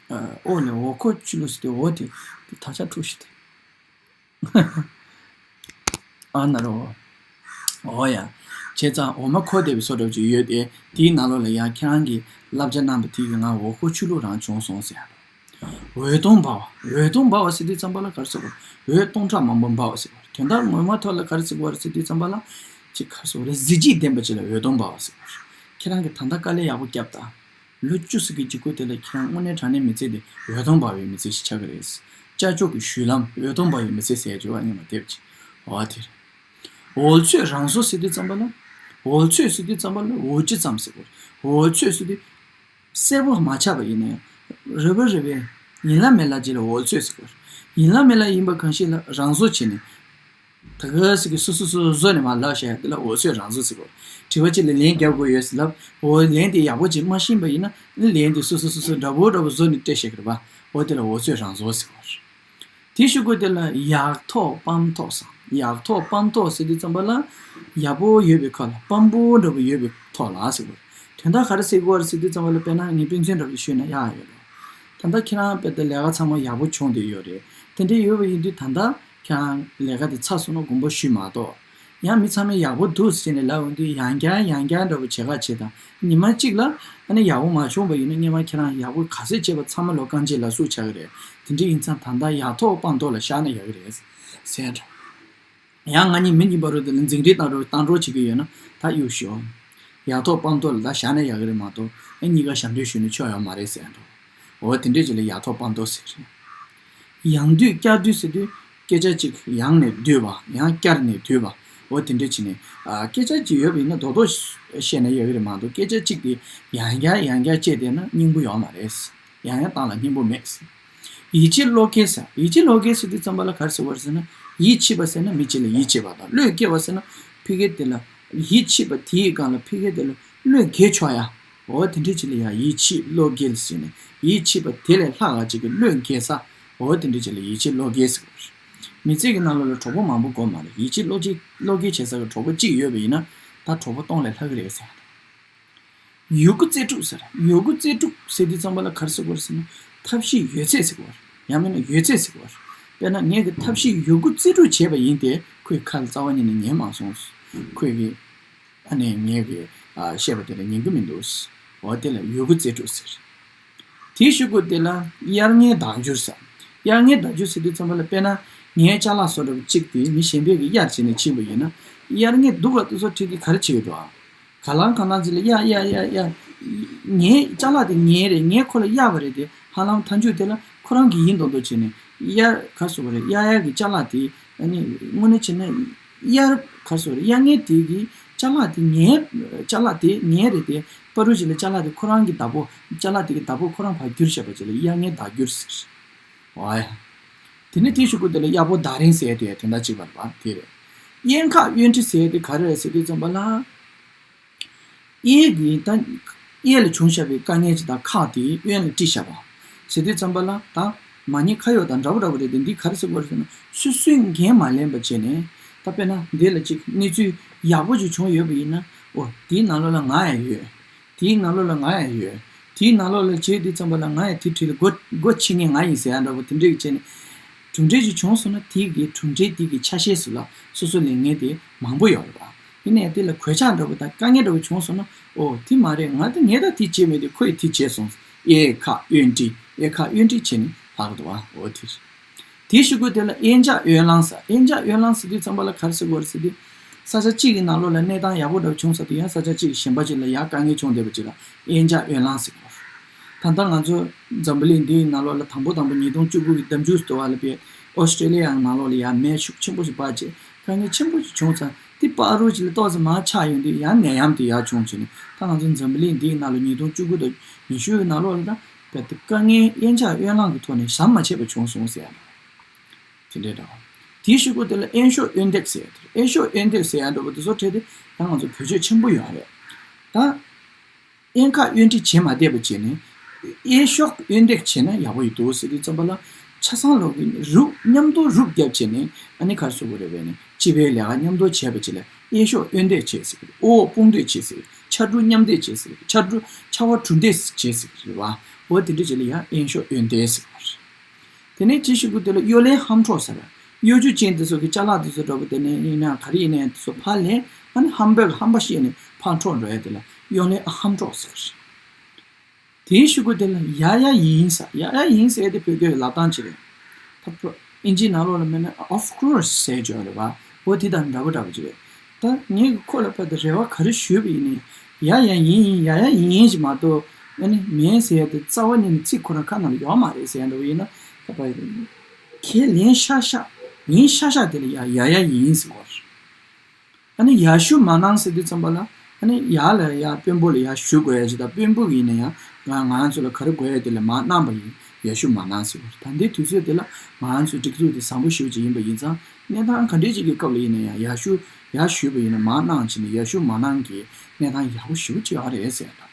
ཨོ་ལེ་འོ་འཁོར་ཆུ་བླུགས་ཟེར་དུས། འོ་དེ་དེ་ད་ཆ་འཁྲུག་ཤི་དེ། ཨ་ན་རོ། འོ་ཡ། བྱས་ཙང་འོ་མ་ཁོལ་བསྡད་པའི་བཟོ་འདྲ་ཅིག་ཡོད་དེ། དེའི་ནང་ལོགས་ལ་ཡང་ཁྱེད་རང་གིས་བསླབ་བྱ་གནང་པ་དེ་གིས་ང་འོ་འཁོར་ཆུ་བླུགས་རང་བྱུང་སོང་ཟེར་ཡ། འོད་སྟོང་འབར་བ། འོད་སྟོང་འབར་བ་ཟེར་དུས་ཙམ་པ་ལ་ག་རེ་ཟེར་དགོས། འོད་སྟོང་ཕྲག་མང་པོ་འབར་བ་ཟེར་བ། དོན་དག་ངོ་མ་ཐོག་ལ་ག་རེ་ཟེར་དགོས་རེད་ཟེར་དུས་ཙམ་པ་ལ། ཅིག་ག་རེ་ཟེར་དགོས་རེད། གཟི་བརྗིད་ལྡན་པ་ཅིག་ལ་འོད་སྟོང་འབར་བ་ཟེར་བ། ཁྱེད་རང་གིས་ད་ལྟ་དཀའ་ལས་ཡག་པོ་བརྒྱབ་དང་། ལོ་བཅུ་ཙམ་གྱི་འཇུག་སྒོ་དེ་ལ་ཁྱེད་རང་དངོས་གནས་དྲང་གནས་མི་ཚེ་འདི་འོད་སྟོང་འབར་བའི་མི་ཚེ་ཞིག་ཆགས་ཀྱི་རེད། ཅ་ཅོག་གི་བཞུད་ལམ། འོད་སྟོང་འབར་བའི་མི་ཚེ་ཟེར་བརྗོད་པ་སྙམ་པ་དེ་བ་ཅིག་འོ་དེ་རེད། འོལ་ཚོད་རང་བཟོ་ཟེར་དུས་ཙམ་པ་ལ། འོལ་ཚོད་ཟེར་དུས་ཙམ་པ་ལ་འོལ་སྤྱི་ཙམ་ཟེར་དགོས། འོལ་ཚོད་ཟེར་དུས། གསལ་པོ་མ་ཆགས་པ་ཡིན་ན་ཡང་། རེ་བ་རེ་བའི་ཡིན་ལ་མེད་ལ་ཅིག་ལ་འོལ་ཚོད་ཟེར་དགོས། ཡིན་ལ་མེད་ལ་ཡིན་པ་གང་ཞིག་ལ་རང་བཟོ་བྱས་ནས། ད་ག་ཟིག་གི་སོ་སོ་སོ་སོ་བཟོ་ནས་མར་ལབ་བཞག་ཡ་དེ་ལ་འོལ་ཚོད་རང་བཟོ་ཟེར་དགོས། དྲི་བ་ཅིག་ལ་ལན་རྒྱབ་དགོས་ཡོད་ཟེར་ལབ། འོ་ལན་དེ་ཡག་པོ་ཅིག་མ་ཤེས་པ་ཡིན་ན། ཨ་ནི་ལན་དེ་སོ་སོ་སོ་སོ་འདྲ་པོ་འདྲ་པོ་བཟོ་ནས་སྤྲད་བཞག་གི་རེད་པ། འོ་དེ་ལ་འོལ་ཚོད་རང་བཟོ་ཟེར་དགོས། དེའི་གཞུག་གུ་དེ་ལ་ཡག་ཐོག་སྤམ་ཐོག་ཟེར། ཡག་ཐོག་སྤམ་ཐོག་ཟེར་དུས་ཙམ་པ་ལ། ཡག་པོ་ཡོད་པའི་ཁ་ལ་སྤམ་པོ་འདྲ་པོ་ཡོད་པའི་ཐོག་ལ་ཟེར་དགོས། དོན་དག་ག་རེ་ཟེར་དགོས་རེད་ཟེར་དུས་ཙམ་པ་ལ། དཔེར་ན་ངས་དཔེ་མཚོན་འདྲ་པོ་ཞུས་ན་ཡག་ཡོད་རེད། ད་ལྟ་ཁྱེད་རང་དཔེ་དེ་ལས་ཀ་ཚང་མ་ཡག་པོ་བྱུང་བསྡད་ཡོད་རེད། དེ་འདྲ་ཡོད་པ་ཡིན་དུས་ད་ལྟ་ ཀྱང་ལས་ཀ་དེ་ཚར་སོང་ན་དགོངས་པ་ཞུས་མ་གཏོགས། ཡང་མི་ཚང་མས་ཡག་པོ་འདུག་ཟེར་ནས་ལབ་འོང་དུས་ཡང་བསྐྱར་ཡང་བསྐྱར་འདྲ་པོ་བྱེད་ཁ་བྱེད་དང་། ཉི་མ་གཅིག་ལ་ཨ་ནི་ཡག་པོ་མ་བྱུང་བ་ཡིན་ན་སྔོན་མ་ཁྱེད་རང་ཡག་པོ་ག་ཚོད་བྱས་པ་ཚང་མ་ལོ་རྐང་རྗེས་ལ་ཟུག་ཆགས་ཀྱི་རེད། དེ་འདྲ་ཡིན་ཙང་ད་ལྟ་ཡག་ཐོག་སྤང་ཐོག་ལ་བཞག་ན་ཡག་གི་རེད་ཟེར་འདྲ། ཡང་ང་གཉིས་མི་གཉིས་བར་དུ་དེ་ལ་འཛིང་རེས་བཏང་རོགས་བཏང་རོགས་བྱེད་ཀྱི་ཡོད་ན་ད་གཡུག་ཞོག་ཡག་ཐོག་སྤང་ཐོག་ལ་ད་བཞག་ན་ཡག་གི་རེད་མ་གཏོགས་ཨེ་གཉིས་ཀ་ཞབས་འདྲེན་ཞུས་ནས་ཆོག་ཡོད་མ་རེད་ཟེར་འགྲོ། འོ་དེ་འདྲས་ཅིག་ལ་ཡག་ཐོག་སྤང་ཐོག་ཟེར། ཡང་དུས་བསྐྱར་དུས་ཟེར་དུས་སྐད་ཆ་གཅིག་ཡང་ནས་བསྡུས་པ་ཡང་བསྐྱར་ནས་བསྡུས་པ། འོ་དེ་འདྲས་བྱས་ནས་ཨ་སྐད་ཆ་གཅིག་ཡོད་པ་ཡིན་ན་རྡོག་རྡོག་བཤད་ན་ཡག་གི་རེད་མ་གཏོགས་སྐད་ཆ་གཅིག་དེ་ཡང་བསྐྱར་ཡང་བསྐྱར་བཤད་བསྡད་ན་སྙིང་པོ་ཡོད་མ་རེད། ཡང་ཡང་བཏང་ལ་སྙིང་པོ་མེད། ཡིད་ཆེས་བློ་འགེལ་ཟེར། ཡིད་ཆེས་བློ་འགེལ་ཟེར་དུས་ཙམ་པ་ལ་ག་རེ་ཟེར་བ་རེད་ཟེར་ན། ཡིད་ཆེས་པ་ཟེར་ན་མི་གཅིག་ལ་ཡིད་ཆེས་པ་དང་བློས་འགེལ་བ་ཟེར་ན་ཕ་གི་དེ་ལ་ཡིད་ཆེས་པ་དེའི་སྒང་ལ་ཕ་གི་དེ་ལ་བློས་འགེལ་ཆོག་ཡ། འོ་དེ་འདྲ་ཅིག་ལ་ཡ་ཡིད་ཆེས་བློ་འགེལ་ཟེར་ནས་ཡིད་ཆེས་པ་དེ་ལས་ལྷག་ག་ཅིག་གི་བློས་འགེལ་ས། འོ་དེ་འདྲ་ཅིག་ལ་ཡིད་ཆེས་བློ་འགེལ་ཟེར་བ་རེད། མི་ཚེ་གི་ནང་ལོགས་ལ་གྲོགས་པོ་མང་པོ་དགོས་མ་རེད། ཡིད་ཆེས་བློ་འགེལ་བློ་འགེལ་བྱེད་ས་གི་གྲོགས་པོ་གཅིག་ཡོད་པ་ཡིན་ན་ད་གྲོགས་པོ་སྟོང་ལས་ལྷག་གི་རེད་ཟེར། ཡོད་རྒུ་རྩལ་སྤྲུགས་ཟེར། ཡོད་རྒུ་རྩལ་སྤྲུགས་ཟེར་དུས་ཙམ་པ་ལ་ག་རེ་ཟེར་དགོས་རེད་ཟེར་ན། ཐབས་ཤེས་ཡོད་ཚད་ཟེར་དགོས་རེད། ཡང་མིན་ན་ཡོད་ཚད་ཟེར་དགོས་རེད། དཔེར་ན་ངས་ཀྱི་ཐབས་ཤེས་ཡོད་རྒུ་རྩལ་སྤྲུགས་བྱས་པ་ཡིན་ཏེ་ཁོས་ཁ་ལ་རྩ་བ་ཉིད་ནས་ཉན་མ་སོང་། ཁོས་ཀྱི་ཨ་ནི་ངས་ཀྱི་ཨ་བཤད་པ་དེ་ལ་ཉན་གི་མི་འདུག་འོ་དེ་ལ་ཡོད་རྒུ་རྩལ་སྤྲུགས་ཟེར། དེའི་གཞུག་གུ་དེ་ལ་དབྱར་རྔན་བདག་འགྱུར་ཟེར། དབྱར་རྔན་བདག་འགྱུར་ཟེར་དུས་ཙམ་པ་ལ་དཔེར་ན་ངའི་ཅ་ལག་བཟོ་འདྲ་པོ་གཅིག་དེ་མི་གཞན་པས་ཀྱི་གཡར་བྱས་ནས་ཕྱིན་པ་ཡིན་ན། དབྱར་རྔན་སྡུག་ག་དེ་ཚོ་ཁྲིད་ཀྱི་ག་རེ་བྱེད་ཀྱི་འདུག་ཨ། ག་ལང་ག་ལང་ཅིག་ལ་གཡར་གཡར་གཡར་གཡར། ངའི་ཅ་ལག་དེ་ངའི་རེད། ངས་ཁོ་ལ་གཡར་བ་རེད་དེ་ཧ་ལམ་མཐའ་མཇུག་དེ་ལ་ཁོ་རང་གི་ཡིན་མདོག་མདོག་བྱས་ནས་གཡར་ག་སོ་བ་རེད། གཡར་གཡར་གྱི་ཅ་ལག་དེ་ཨ་ནི་དངོས་གནས་བྱས་ན་གཡར་ག་སོ་རེད། གཡར་ངས་དེ་གི་ཅ་ལག་དེ་ངའི་ཅ་ལག་དེ་ངའི་རེད་དེ་པ་རུ་ཅིག་ལ་ཅ་ལག་དེ་ཁོ་རང་གི་བདག་པོ་ཅ་ལག་དེ་གི་བདག་པོ་ཁོ་རང་ཕར་བསྒྱུར་བྱས་པ་ཅིག་ལ་དབྱར་རྔན་བདག་འགྱུར་ཟེར། ཝའི། དེ་ནས་དེའི་གཞུག་གུ་དེ་ལ་གཡར་པོ་བདག་རིང་ཟེར་དེ་དོན་དག་གཅིག་པ་རེད་པ། དེ་རེད། གཡོན་ཁག་གཡོན་དཀྲི་ཟེར་དེ་ག་རེ་རེད་ཟེར་དུས་ཙམ་པ་ལ། གཡས་ཀྱི་ད་གཡས་ལ་བྱུང་བཞག་པའི་དཀའ་ངལ་ཅིག་དང་ཁག་དེ་གཡོན་ལ་དཀྲི་བཞག་པ། ཟེར་དུས་ཙམ་པ་ལ་ད་མ་ཉེས་ཁ་གཡོག་དང་འདྲ་པོ་འདྲ་པོ་རེད་དེ། འདི་ག་རེ་ཟེར་དགོས་རེད་ཟེར་ན་སོ་སོས་འགན་མ་ལེན་པ་བྱས་ནས་ད་དཔེར་ན་འདི་ལ་ཅིག་གནས་ཚུལ་ཡག་པོ་ཅིག་བྱུང་ཡོད་པ་ཡིན་ན་ཨོ་དེའི་ནང་ལོགས་ལ་ང་ཡང་ཡོད། དེའི་ནང་ལོགས་ལ་ང་ཡང་ཡོད། དེའི་ནང་ལོགས་ལ་བྱས་དུས་ཙམ་པ་ལ་ང་ཡང་དེ་འཁྲིས་ལ་སྒོ་སྒོ་ཕྱེ་མཁན་ང་ཡིན་ཟེར་ཡ་འདྲ་པོ་དེ་འདྲས་ཀྱི་བྱས་ནས། གྲུབ་འབྲས་ཅིག་བྱུང་སོང་ན་དེ་གི་གྲུབ་འབྲས་དེ་གི་ཆ་ཤས་སུ་ལ་སོ་སོ་ལས་ངན་དེ་མང་པོ་ཡོད་རེད་པ། ཡིན་ནའི་དེ་ལ་གོད་ཆག་འདྲ་པོ་དང་དཀའ་ངལ་འདྲ་པོ་བྱུང་སོང་ན་ཨོ་དེ་མ་རེད། ང་དེ་ངས་ད་དེ་བྱས་མེད་དེ་ཁོས་དེ་བྱས་སོང་། གཡས་ཁ་གཡོན་དཀྲི་གཡས་ཁ་གཡོན་དཀྲི་བྱས་ནས་ལྷག་འདུག་བ། ཨོ་དེ་རེད། དེའི་གཞུག་གུ་དེ་ལ་གཡས་འཇགས་གཡོན་ལངས་ཟེར། གཡས་འཇགས་གཡོན་ལངས་ཟེར་དུས་ཙམ་པ་ལ་ག་རེ་ཟེར་དགོས་རེད་ཟེར་དུས། ས་ཆ་གཅིག་གི་ནང་ལོགས་ལ་གནས་སྟངས་ཡག་པོ་འདྲ་བྱུང་ཚར་དུས་ཡང་ས་ཆ་གཅིག་གཞན་པ་ཅིག་ལ་ཡང་དཀའ་ངལ་བྱུང་བསྡད་པ་ཅིག་ལ་གཡས་འཇགས་གཡོན་ལངས་ཟེར་གོ། ད་ལྟ་ང་ཚོ་འཛམ་བུ་གླིང་འདིའི་ནང་ལོགས་ལ་དང་པོ་དང་པོ་ཉིས་སྟོང་བཅུ་དགུ་གི་ཟླ་མཇུག་ཏུ་བ་ལ་པའི་ཨོ་སི་ཀྲེ་ལི་ཡའི་ནང་ལོགས་ལ་ཡང་མེ་ཤུགས་ཆེན་པོ་ཞིག་འབར་རྗེས་དཀའ་ངལ་ཆེན་པོ་ཞིག་བྱུང་ཚར། དེ་བར་རུ་ཅིག་ལ་ཏོག་ཙམ་མར་ཆག་ཡོང་དུས་ཡང་ནད་ཡམས་དེ་ཡར་བྱུང་བྱས་ནས་ད་ང་ཚོ་འཛམ་བུ་གླིང་འདིའི་ནང་ལ་ཉིས་སྟོང་བཅུ་དགུ་དང་ཉི་ཤུ་གི་ནང་ལོགས་ལ་ད་རྦད་དེ་དཀའ་ངལ་གཡས་འཇགས་གཡོན་ལངས་ཀྱི་ཐོག་ནས་ཟམ་མ་ཆད་པ་བྱུང་སོང་ཟེར་ཡ་འདྲ། དེ་འདྲའི་འདྲ་བ། དེའི་གཞུག་གུ་དེ་ལ་གཡས་གཡོན་འདེགས་ཟེར་ཡ་དེ་རེད། གཡས་གཡོན་འདེགས་ཟེར་ཡ་འདྲ་བོ་དེ་ཚོ་འཕྲད་དེ་ཡང་ང་ཚོ་བེད་སྤྱོད་ཆེན་པོ་ཡོད་རེད། ད་གཡོན་ཁ་གཡོན་དཀྲི་བྱེད་མ་བསྡད་པ་བྱས་ནས་གཡས་གཡོན་འདེགས་བྱས་ན་ཡག་པོ་ཡོད་འདུག་ཟེར་དུས་ཙམ་པ་ལ་ཆ་ཚང་ལོག་གི་རུབ་མཉམ་དུ་རུབ་བརྒྱབ་བྱས་ནས་ཨ་ནི་ག་རེ་ཟེར་དགོས་རེད་པས་ནི་སྤྱི་པའི་ལས་ཀ་མཉམ་དུ་བྱས་པ་ཅིག་ལ་གཡས་གཡོན་འདེགས་བྱས་ཟེར་གི་རེད། ཨོ་དཔུང་འདེགས་བྱས་ཟེར་གི་རེད། ཕྱར་གྲུ་མཉམ་འདེགས་བྱས་ཟེར་གི་རེད། ཕྱར་གྲུ་ཕྱར་བ་གྲུ་འདེགས་བྱས་ཟེར་གི་རེད་བ། ཨོ་དེ་འདྲ་ཅིག་ལ་ཡང་གཡས་གཡོན་འདེགས་ཟེར་གི་རེད། དེ་ནས་ཅི་ཞིག་གི་དེ་ལ་གཡོ་ལེན་ཧམ་འཕྲོག་ཟེར། གཡོ་སྒྱུ་ཅན་དེ་ཚོ་གི་ཅ་ལག་དེ་ཚོ་འདྲ་པོ་དེ་ནས་ཡིན་ན་ག་རེ་ཡིན་ནའི་དེ་ཚོ་ཕར་ལེན། ཨ་ནི་ཧམ་པ་ཧམ་པ་བཤད་ནས་ཕར་འཕྲོག་འགྲོ་ཡ་དེ་ལ་གཡོ་ལེན་ཧམ་འཕྲོག་ཟེར། དེའི་ཤུ་གུ་དེ་ལ་ཡ་ཡ་ཡིན་ཟེར། ཡ་ཡ་ཡིན་ཟེར་དེ་བོད་སྐད་ལབ་སྟངས་ཅིག་རེད། ད་ཨིན་ཇིའི་ནང་ལོགས་ལ་མེད་ན་of course ཟེར་བརྗོད་རེད་བ། འོ་དེ་དང་འདྲ་པོ་འདྲ་པོ་ཅིག་རེད། ད་ངས་ཁོ་ལ་ཕར་དུ་རེ་བ་ག་རེ་ཞུས་པ་ཡིན་ནའི་ཡ་ཡ་ཡིན་ཡིན་ཡ་ཡ་ཡིན་ཡིན་ཞིག་མ་གཏོགས་ཨ་ནི་མིན་ཟེར་ཡ་དེ་རྩ་བ་ཉིད་ནས་ཚིག་ཁོ་རང་ཁ་ནང་ལ་ཡོད་མ་རེད་ཟེར་ཡ་འདྲ་པོ་ཡིན་ན་ད་ཕར་ཁས་ལེན་ཤག་ཤག་ཡིན་ཤག་ཤག་དེ་ལ་ཡ་ཡ་ཡ་ཡིན་ཟེར་བ་རེད། ཨ་ནི་ཡར་ཞུ་མ་གནང་ཟེར་དུས་ཙམ་པ་ལ་ཨ་ནི་ཡར་ལ་ཡར་དཔོན་པོ་ལ་ཡར་ཞུ་དགོས་ཡ་ཅིག་དང་དཔོན་པོ་གིས་ཡིན་ན་ཡང་ང་ང་ཚོ་ལ་ག་རེ་དགོས་ཡ་དེ་ལ་མར་གནང་པ་ཡིན། ཡར་ཞུ་མ་གནང་ཟེར་བ་རེད། ད་ལྟའི་དུས་ཚོད་དེ་ལ་ང་ཚོའི་སྒྲིག་འཛུགས་དེ་བཟང་པོ་ཞེ་པོ་ཅིག་ཡིན་པ་ཡིན་ཙང་གནས་སྟངས་ག་འདྲས་ཅིག་གི་སྐབས་ལ་ཡིན་ན་ཡང་ཡར་ཞུ་ཡར་ཞུས་པ་ཡིན་ན་མར་གནང་བྱས་ནས་ཡར་ཞུ་མ་གནང་གི་གནས་སྟངས་ཡག་པོ་ཞེ་པོ་ཅིག་ཡོད་རེད་ཟེར་ཡ་ད།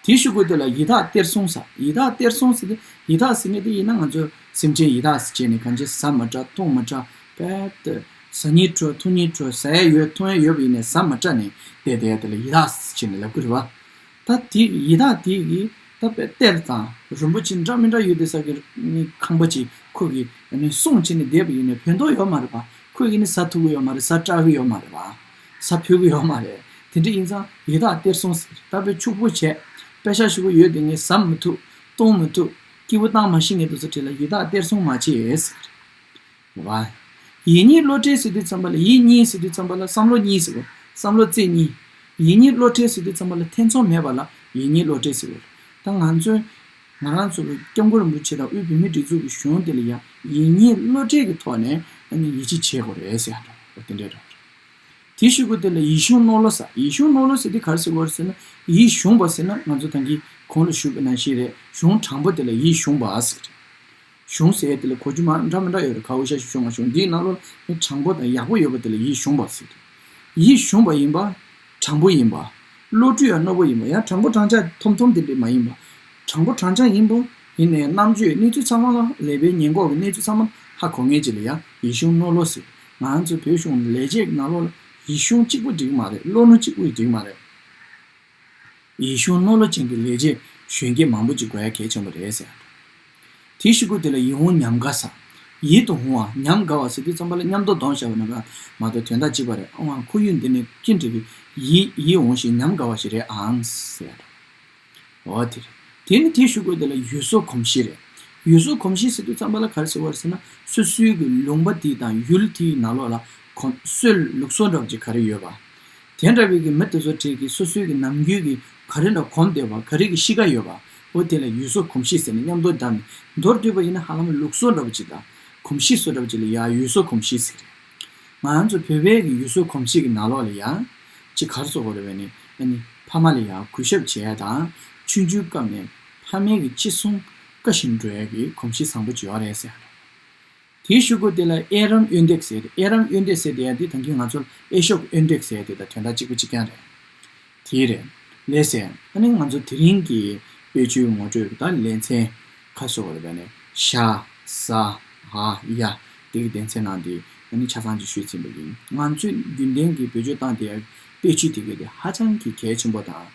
དེའི་ཤུ་གུ་དེ་ལ་ཡི་དྭགས་གཏེར་སྲུང་ཟེར། ཡི་དྭགས་གཏེར་སྲུང་ཟེར་དེ་ཡི་དྭགས་ཟེར་མཁན་དེ་ཡིན་ན་ང་ཚོ་སེམས་ཅན་ཡི་དྭགས་ཟེར་བྱས་ནས་གང་ཅི་ཟ་མ་བྲ་འཐུང་མ་བྲ་རྦད་དེ་ཟ་སྙིང་བྲོ་འཐུང་སྙིང་བྲོ་ཟ་ཡ་ཡོད་འཐུང་ཡ་ཡོད་པ་ཡིན་ནའི་ཟ་མ་བྲ་ནས་བསྡད་བསྡད་ཡ་དེ་ལ་ཡི་དྭགས་ཟེར་བྱས་ནས་ལབ་ཀྱི་རེད་བ། ད་དེ་ཡི་དྭགས་དེ་གི་ ད་དཔེ་གཏེར་དང་རིན་པོ་ཆེ་འདྲ་མི་འདྲ་ཡོད་བསྡད་ས་གི་ནི་ཁང་པ་ཅིག་ཁོ་གིས་ནི་སྲུང་བྱས་ནས་བསྡད་པ་ཡིན་ནའི་ཕན་ཐོགས་ཡོད་མ་རེད་པ། ཁོ་གིས་ནི་ཟ་ཐུབ་ཀྱི་ཡོད་མ་རེད། ཟ་སྐྲག་གི་ཡོད་མ་རེད་པ། ཟ་ཕོད་ཀྱི་ཡོད་མ་རེད། དེ་འདྲ་ཡིན་ཙང་ཡི་དྭགས་གཏེར་སྲུང་ཟེར། ད་དཔེ་ཕྱུག་པོ་བྱས་པེ་ཤག་ཞེ་པོ་ཡོད་དེ་ངས་ཟ་མི་ཐུབ། བཏུང་མི་ཐུབ། སྐྱིད་པོ་བཏང་མ་ཤེས་མཁན་དེ་ཚོ་གྲས་ལ་ཡི་དྭགས་གཏེར་སྲུང་མ་བྱེད་ཟེར། རེད་བ། ཡིད་གཉིས་བློ་བྲལ་ཟེར་དུས་ཙམ་པ་ལ། ཡིད་གཉིས་ཟེར་དུས་ཙམ་པ་ལ་བསམ་བློ་གཉིས་ཟེར་བ། བསམ་བློ་རྩེ་གཉིས། ཡིད་གཉིས་བློ་བྲལ་ཟེར་དུས་ཙམ་པ་ལ་ཐེ་ཚོམ་མེད་པ་ལ་ཡིད་གཉིས་བློ་བྲལ་ཟེར་བ། ད་ང་ཚོས་ང་རང་ཚོ་གི་སྐྱབས་མགོན་རིན་པོ་ཆེ་དང་དབུས་བོད་མིའི་སྒྲིག་འཛུགས་ཀྱི་གཞུང་དེ་ལ་ཡང་ཡིད་གཉིས་བློ་བྲལ་གྱི་ཐོག་ནས་ཨ་ནི་ཡིད་ཆེས་བྱེད་དགོས་རེད་ཟེར་ཡ་འདྲ་བོ་དེ་འདྲའི་འདྲ་བོ་རེད། དེའི་གཞུག་གུ་དེ་ལ་ཡིད་གཞུང་རྣོ་བློ་ཟེར། ཡིད་གཞུང་རྣོ་བློ་ཟེར་དེ་ག་རེ་ཟེར་དགོས་རེད་ཟེར་ན། ཡིད་གཞུངས་པ་ཟེར་ན་ང་ཚོ་ད་གིན་གོང་ལ་ཞུས་པ་ནང་བཞིན་རེད། གཞུང་དྲང་པོ་དེ་ལ་ཡིད་གཞུངས་པ་ཟེར་གི་རེད། གཞུང་ཟེར་ཡས་དེ་ལ་གོ་རྒྱུ་མ་འདྲ་མི་འདྲ་ཡོད་རེད། ག་འུ་ཤ་ཞིག་གཞུང་ང་གཞུང་འདིའི་ནང་ལོགས་ནི་དྲང་པོ་དང་ཡག་པོ་ཡོད་པ་དེ་ལ་ཡིད་གཞུངས་པ་ཟེར་གི་རེད། ཡིད་གཞུངས་པ་ཡིན་པ། དྲང་པོ་ཡིན་པ། བློ་གྲོས་ཡང་རྣོ་པོ་ཡིན་པ། ཡང་དྲང་པོ་དྲང་བཞག་ཐོམ་ཐོམ་དེ་འདྲས་མ་ཡིན་པ། དྲང་པོ་དྲང་བཞག་ཡིན་པ། ཡིན་ནའི་རྣམ་དཔྱོད་གནས་ཚུལ་ཚང་མ་ལ་ལས་པའི་ཉེན་འགོག་གི་གནས་ཚུལ་ཚང་མ་ཧ་གོ་མཁན་ཅིག་ལ་ཡང་ཡིད་གཞུང་རྣོ་བློ་ཟེར། ང་ཚོ་བོད་གཞུང་ལས་བྱེད་ཀྱི་ནང་ལོགས་ལ་ཡིད་གཞུང་གཅིག་པུ་འགྲིག་མ་རེད། བློ་རྣོ་གཅིག་པུ་འགྲིག་མ་རེད། ཡིད་གཞུང་རྣོ་བློ་ཅན་གྱི་ལས་བྱེད་གཞོན་སྐྱེས་མང་པོ་ཅིག་དགོས་ཡ་གལ་ཆེན་པོ་རེད་ཟེར། དེའི་གཞུག་གུ་དེ་ལ་ཡིད་འོང་ཉམས་དགའ་ཟེར། ཡིད་དུ་འོང་བ་ཉམས་དགའ་བ་ཟེར་དུས་ཙམ་པ་ལ་མཉམ་དུ་བསྡོམས་བཞག་པ་ན་མ་གཏོགས་དོན་དག་གཅིག་པ་རེད། ཨང་། ཁོར་ཡུག་འདི་ནི་ཅི་འདྲ་གི་ཡིད་ཡིད་འོང་ཞིང་ཉམས་དགའ་བ་ཞིག་རེད་ཨང་ཟེར། འོ་དེ་རེད། དེ་ནི་དེའི་གཞུག་གུ་དེ་ལ་ཡུལ་སྲོལ་གོམས་གཤིས་རེད། ཡུལ་སྲོལ་གོམས་གཤིས་ཟེར་དུས་ཙམ་པ་ལ་ག་རེ་ཟེར་བ་རེད་ཟེར་ན། སོ་སོའི་གི་ལུང་པ་དེ་དང་ཡུལ་དེའི་ནང་ལོགས་ལ་གོམས་སྲོལ་ལུགས་སྲོལ་འདྲ་བ་ཅིག་ག་རེ་ཡོད་པ། དེ་འདྲ་བའི་གི་མི་དེ་ཚོ་གྲས་ཀྱི་སོ་སོའི་གི་ནམ་རྒྱུན་གྱི་ག་རེ་འདྲ་གོམས་བསྡད་པ། ག་རེ་གི་གཤིས་ཀ་ཡོད་པ། འོ་དེ་ལ་ཡུལ་སྲོལ་གོམས་གཤིས་ཟེར་ནས་མཉམ་དུ་བསྡམས་ནས་མདོར་བསྡུས་པ་ཡིན་ན་ཧ་ལམ་ལུགས་སྲོལ་འདྲ་བ་ཅིག་དང་གོམས་གཤིས་བཟོ་འདྲ་བ་ཅིག་ལ་ཡ་ཡུལ་སྲོལ་གོམས་གཤིས་ཟེར། ང་ཚོ་བོད་པའི་གི་ཡུལ་སྲོལ་གོམས་གཤིས་ཀྱི་ནང་ལོགས་ལ་ཡ་ཅིག་ག་རེ་བཟོ་དགོས་རེད་པས་ནི། ཨ་ནི་ཕ་མ་ལ་ཡ་གུས་ཞབས་བྱེད་ཡ་དང་། ཆུང་ཆུང་སྐབས་ནས་ཕ་མའི་གི་ཅི་གསུང་བཀའ་བཞིན་འགྲོ་ཡ་གི་གོམས་གཤིས་བཟང་པོ་ཅིག་ཡོད་རེད་ཟེར། དེའི་གཞུག་གུ་དེ་ལ་ཨེ་རམ་གཡོན་འདེགས་ཟེར་ཏེ། ཨེ་རམ་གཡོན་འདེགས་ཟེར་དེ་ཡང་དེ་ད་གིན་ང་ཚོར་ཨེ་ཤོག་གཡོན་འདེགས་ཟེར་དེ་དང་དོན་དག་གཅིག་པ་གཅིག་རྐྱང་རེད། དེ་རེད། ལགས་སེ། ཨ་ནི་ང་ཚོ་དེ་རིང་གི་དཔེ་ཆོས་ངོ་སྤྲོད་ཀྱི་ད་ལེ་ཚན་ཁ་གསོ་བ་རེད་པས་ནས། ཤ། ཟ། འ། ཡ། དེ་གི་སྡེ་ཚན་ནང་དེ་ཨ་ནི་ཆ་ཚང་ཅིག་ཞུས་ཟིན་པ་ཡིན། ང་ཚོས་རྒྱུན་ལྡན་གྱི་བེད་སྤྱོད་བཏང་བསྡད་ཡ་དཔེ་ཆོས་དེ་གས་དེ་ཧ་ཅང་གི་གལ་ཆེན་པོ་དང་།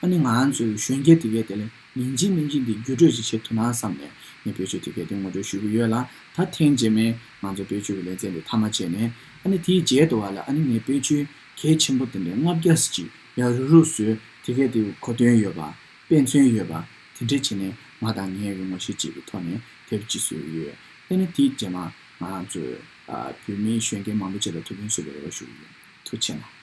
ཨ་ནི་ང་ཚོའི་གཞོན་སྐྱེས་དེ་གས་དེ་ལ་ཡིན་གཅིག་མིན་གཅིག་འདི་བརྒྱུད་སྤྲོད་ཅིག་བྱེད་ཐུབ་ན་བསམ་ནས་ངས་བེད་སྤྱོད་དེ་གས་དེ་ངོ་སྤྲོད་ཞུ་གི་ཡོད་ལ། ད་ཐེངས་རྗེས་མའི་ང་ཚོ་བེད་སྤྱོད་ཀྱི་ལེ་ཚན་དེ་མཐའ་མ་བྱས་ནས། ཨ་ནི་དེའི་རྗེས་དུ་བ་ལ་ཨ་ནི་ངས་བེད་སྤྱོད་གལ་ཆེན་པོ་དེ་འདྲའི་ལྔ་བརྒྱ་ཅིག་ཡ་རུ་རུ་བཟོས། དེ་གས་དེ་གོ་དོན་ཡོད་པ། དཔེ་མཚོན་ཡོད་པ། དེ་འདྲས་བྱས་ནས་ང་དང་ངའི་གི་ངོ་ཤེས་གཅིག་གི་ཐོག་ནས་དེབ་ཅིག་བཟོས་ཡོད། ཨ་ནི་དེའི་རྗེས་མ་ང་རང་ཚོས་ཨ་བོད་མིའི་གཞོན་སྐྱེས་མང་པོ་ཅིག་ལ་ཐུགས་ཕན་གསོས་པའི་རེ་བ་ཞུ་གི་ཡོད། ཐུགས་རྗེ་ཆེ་གནང་།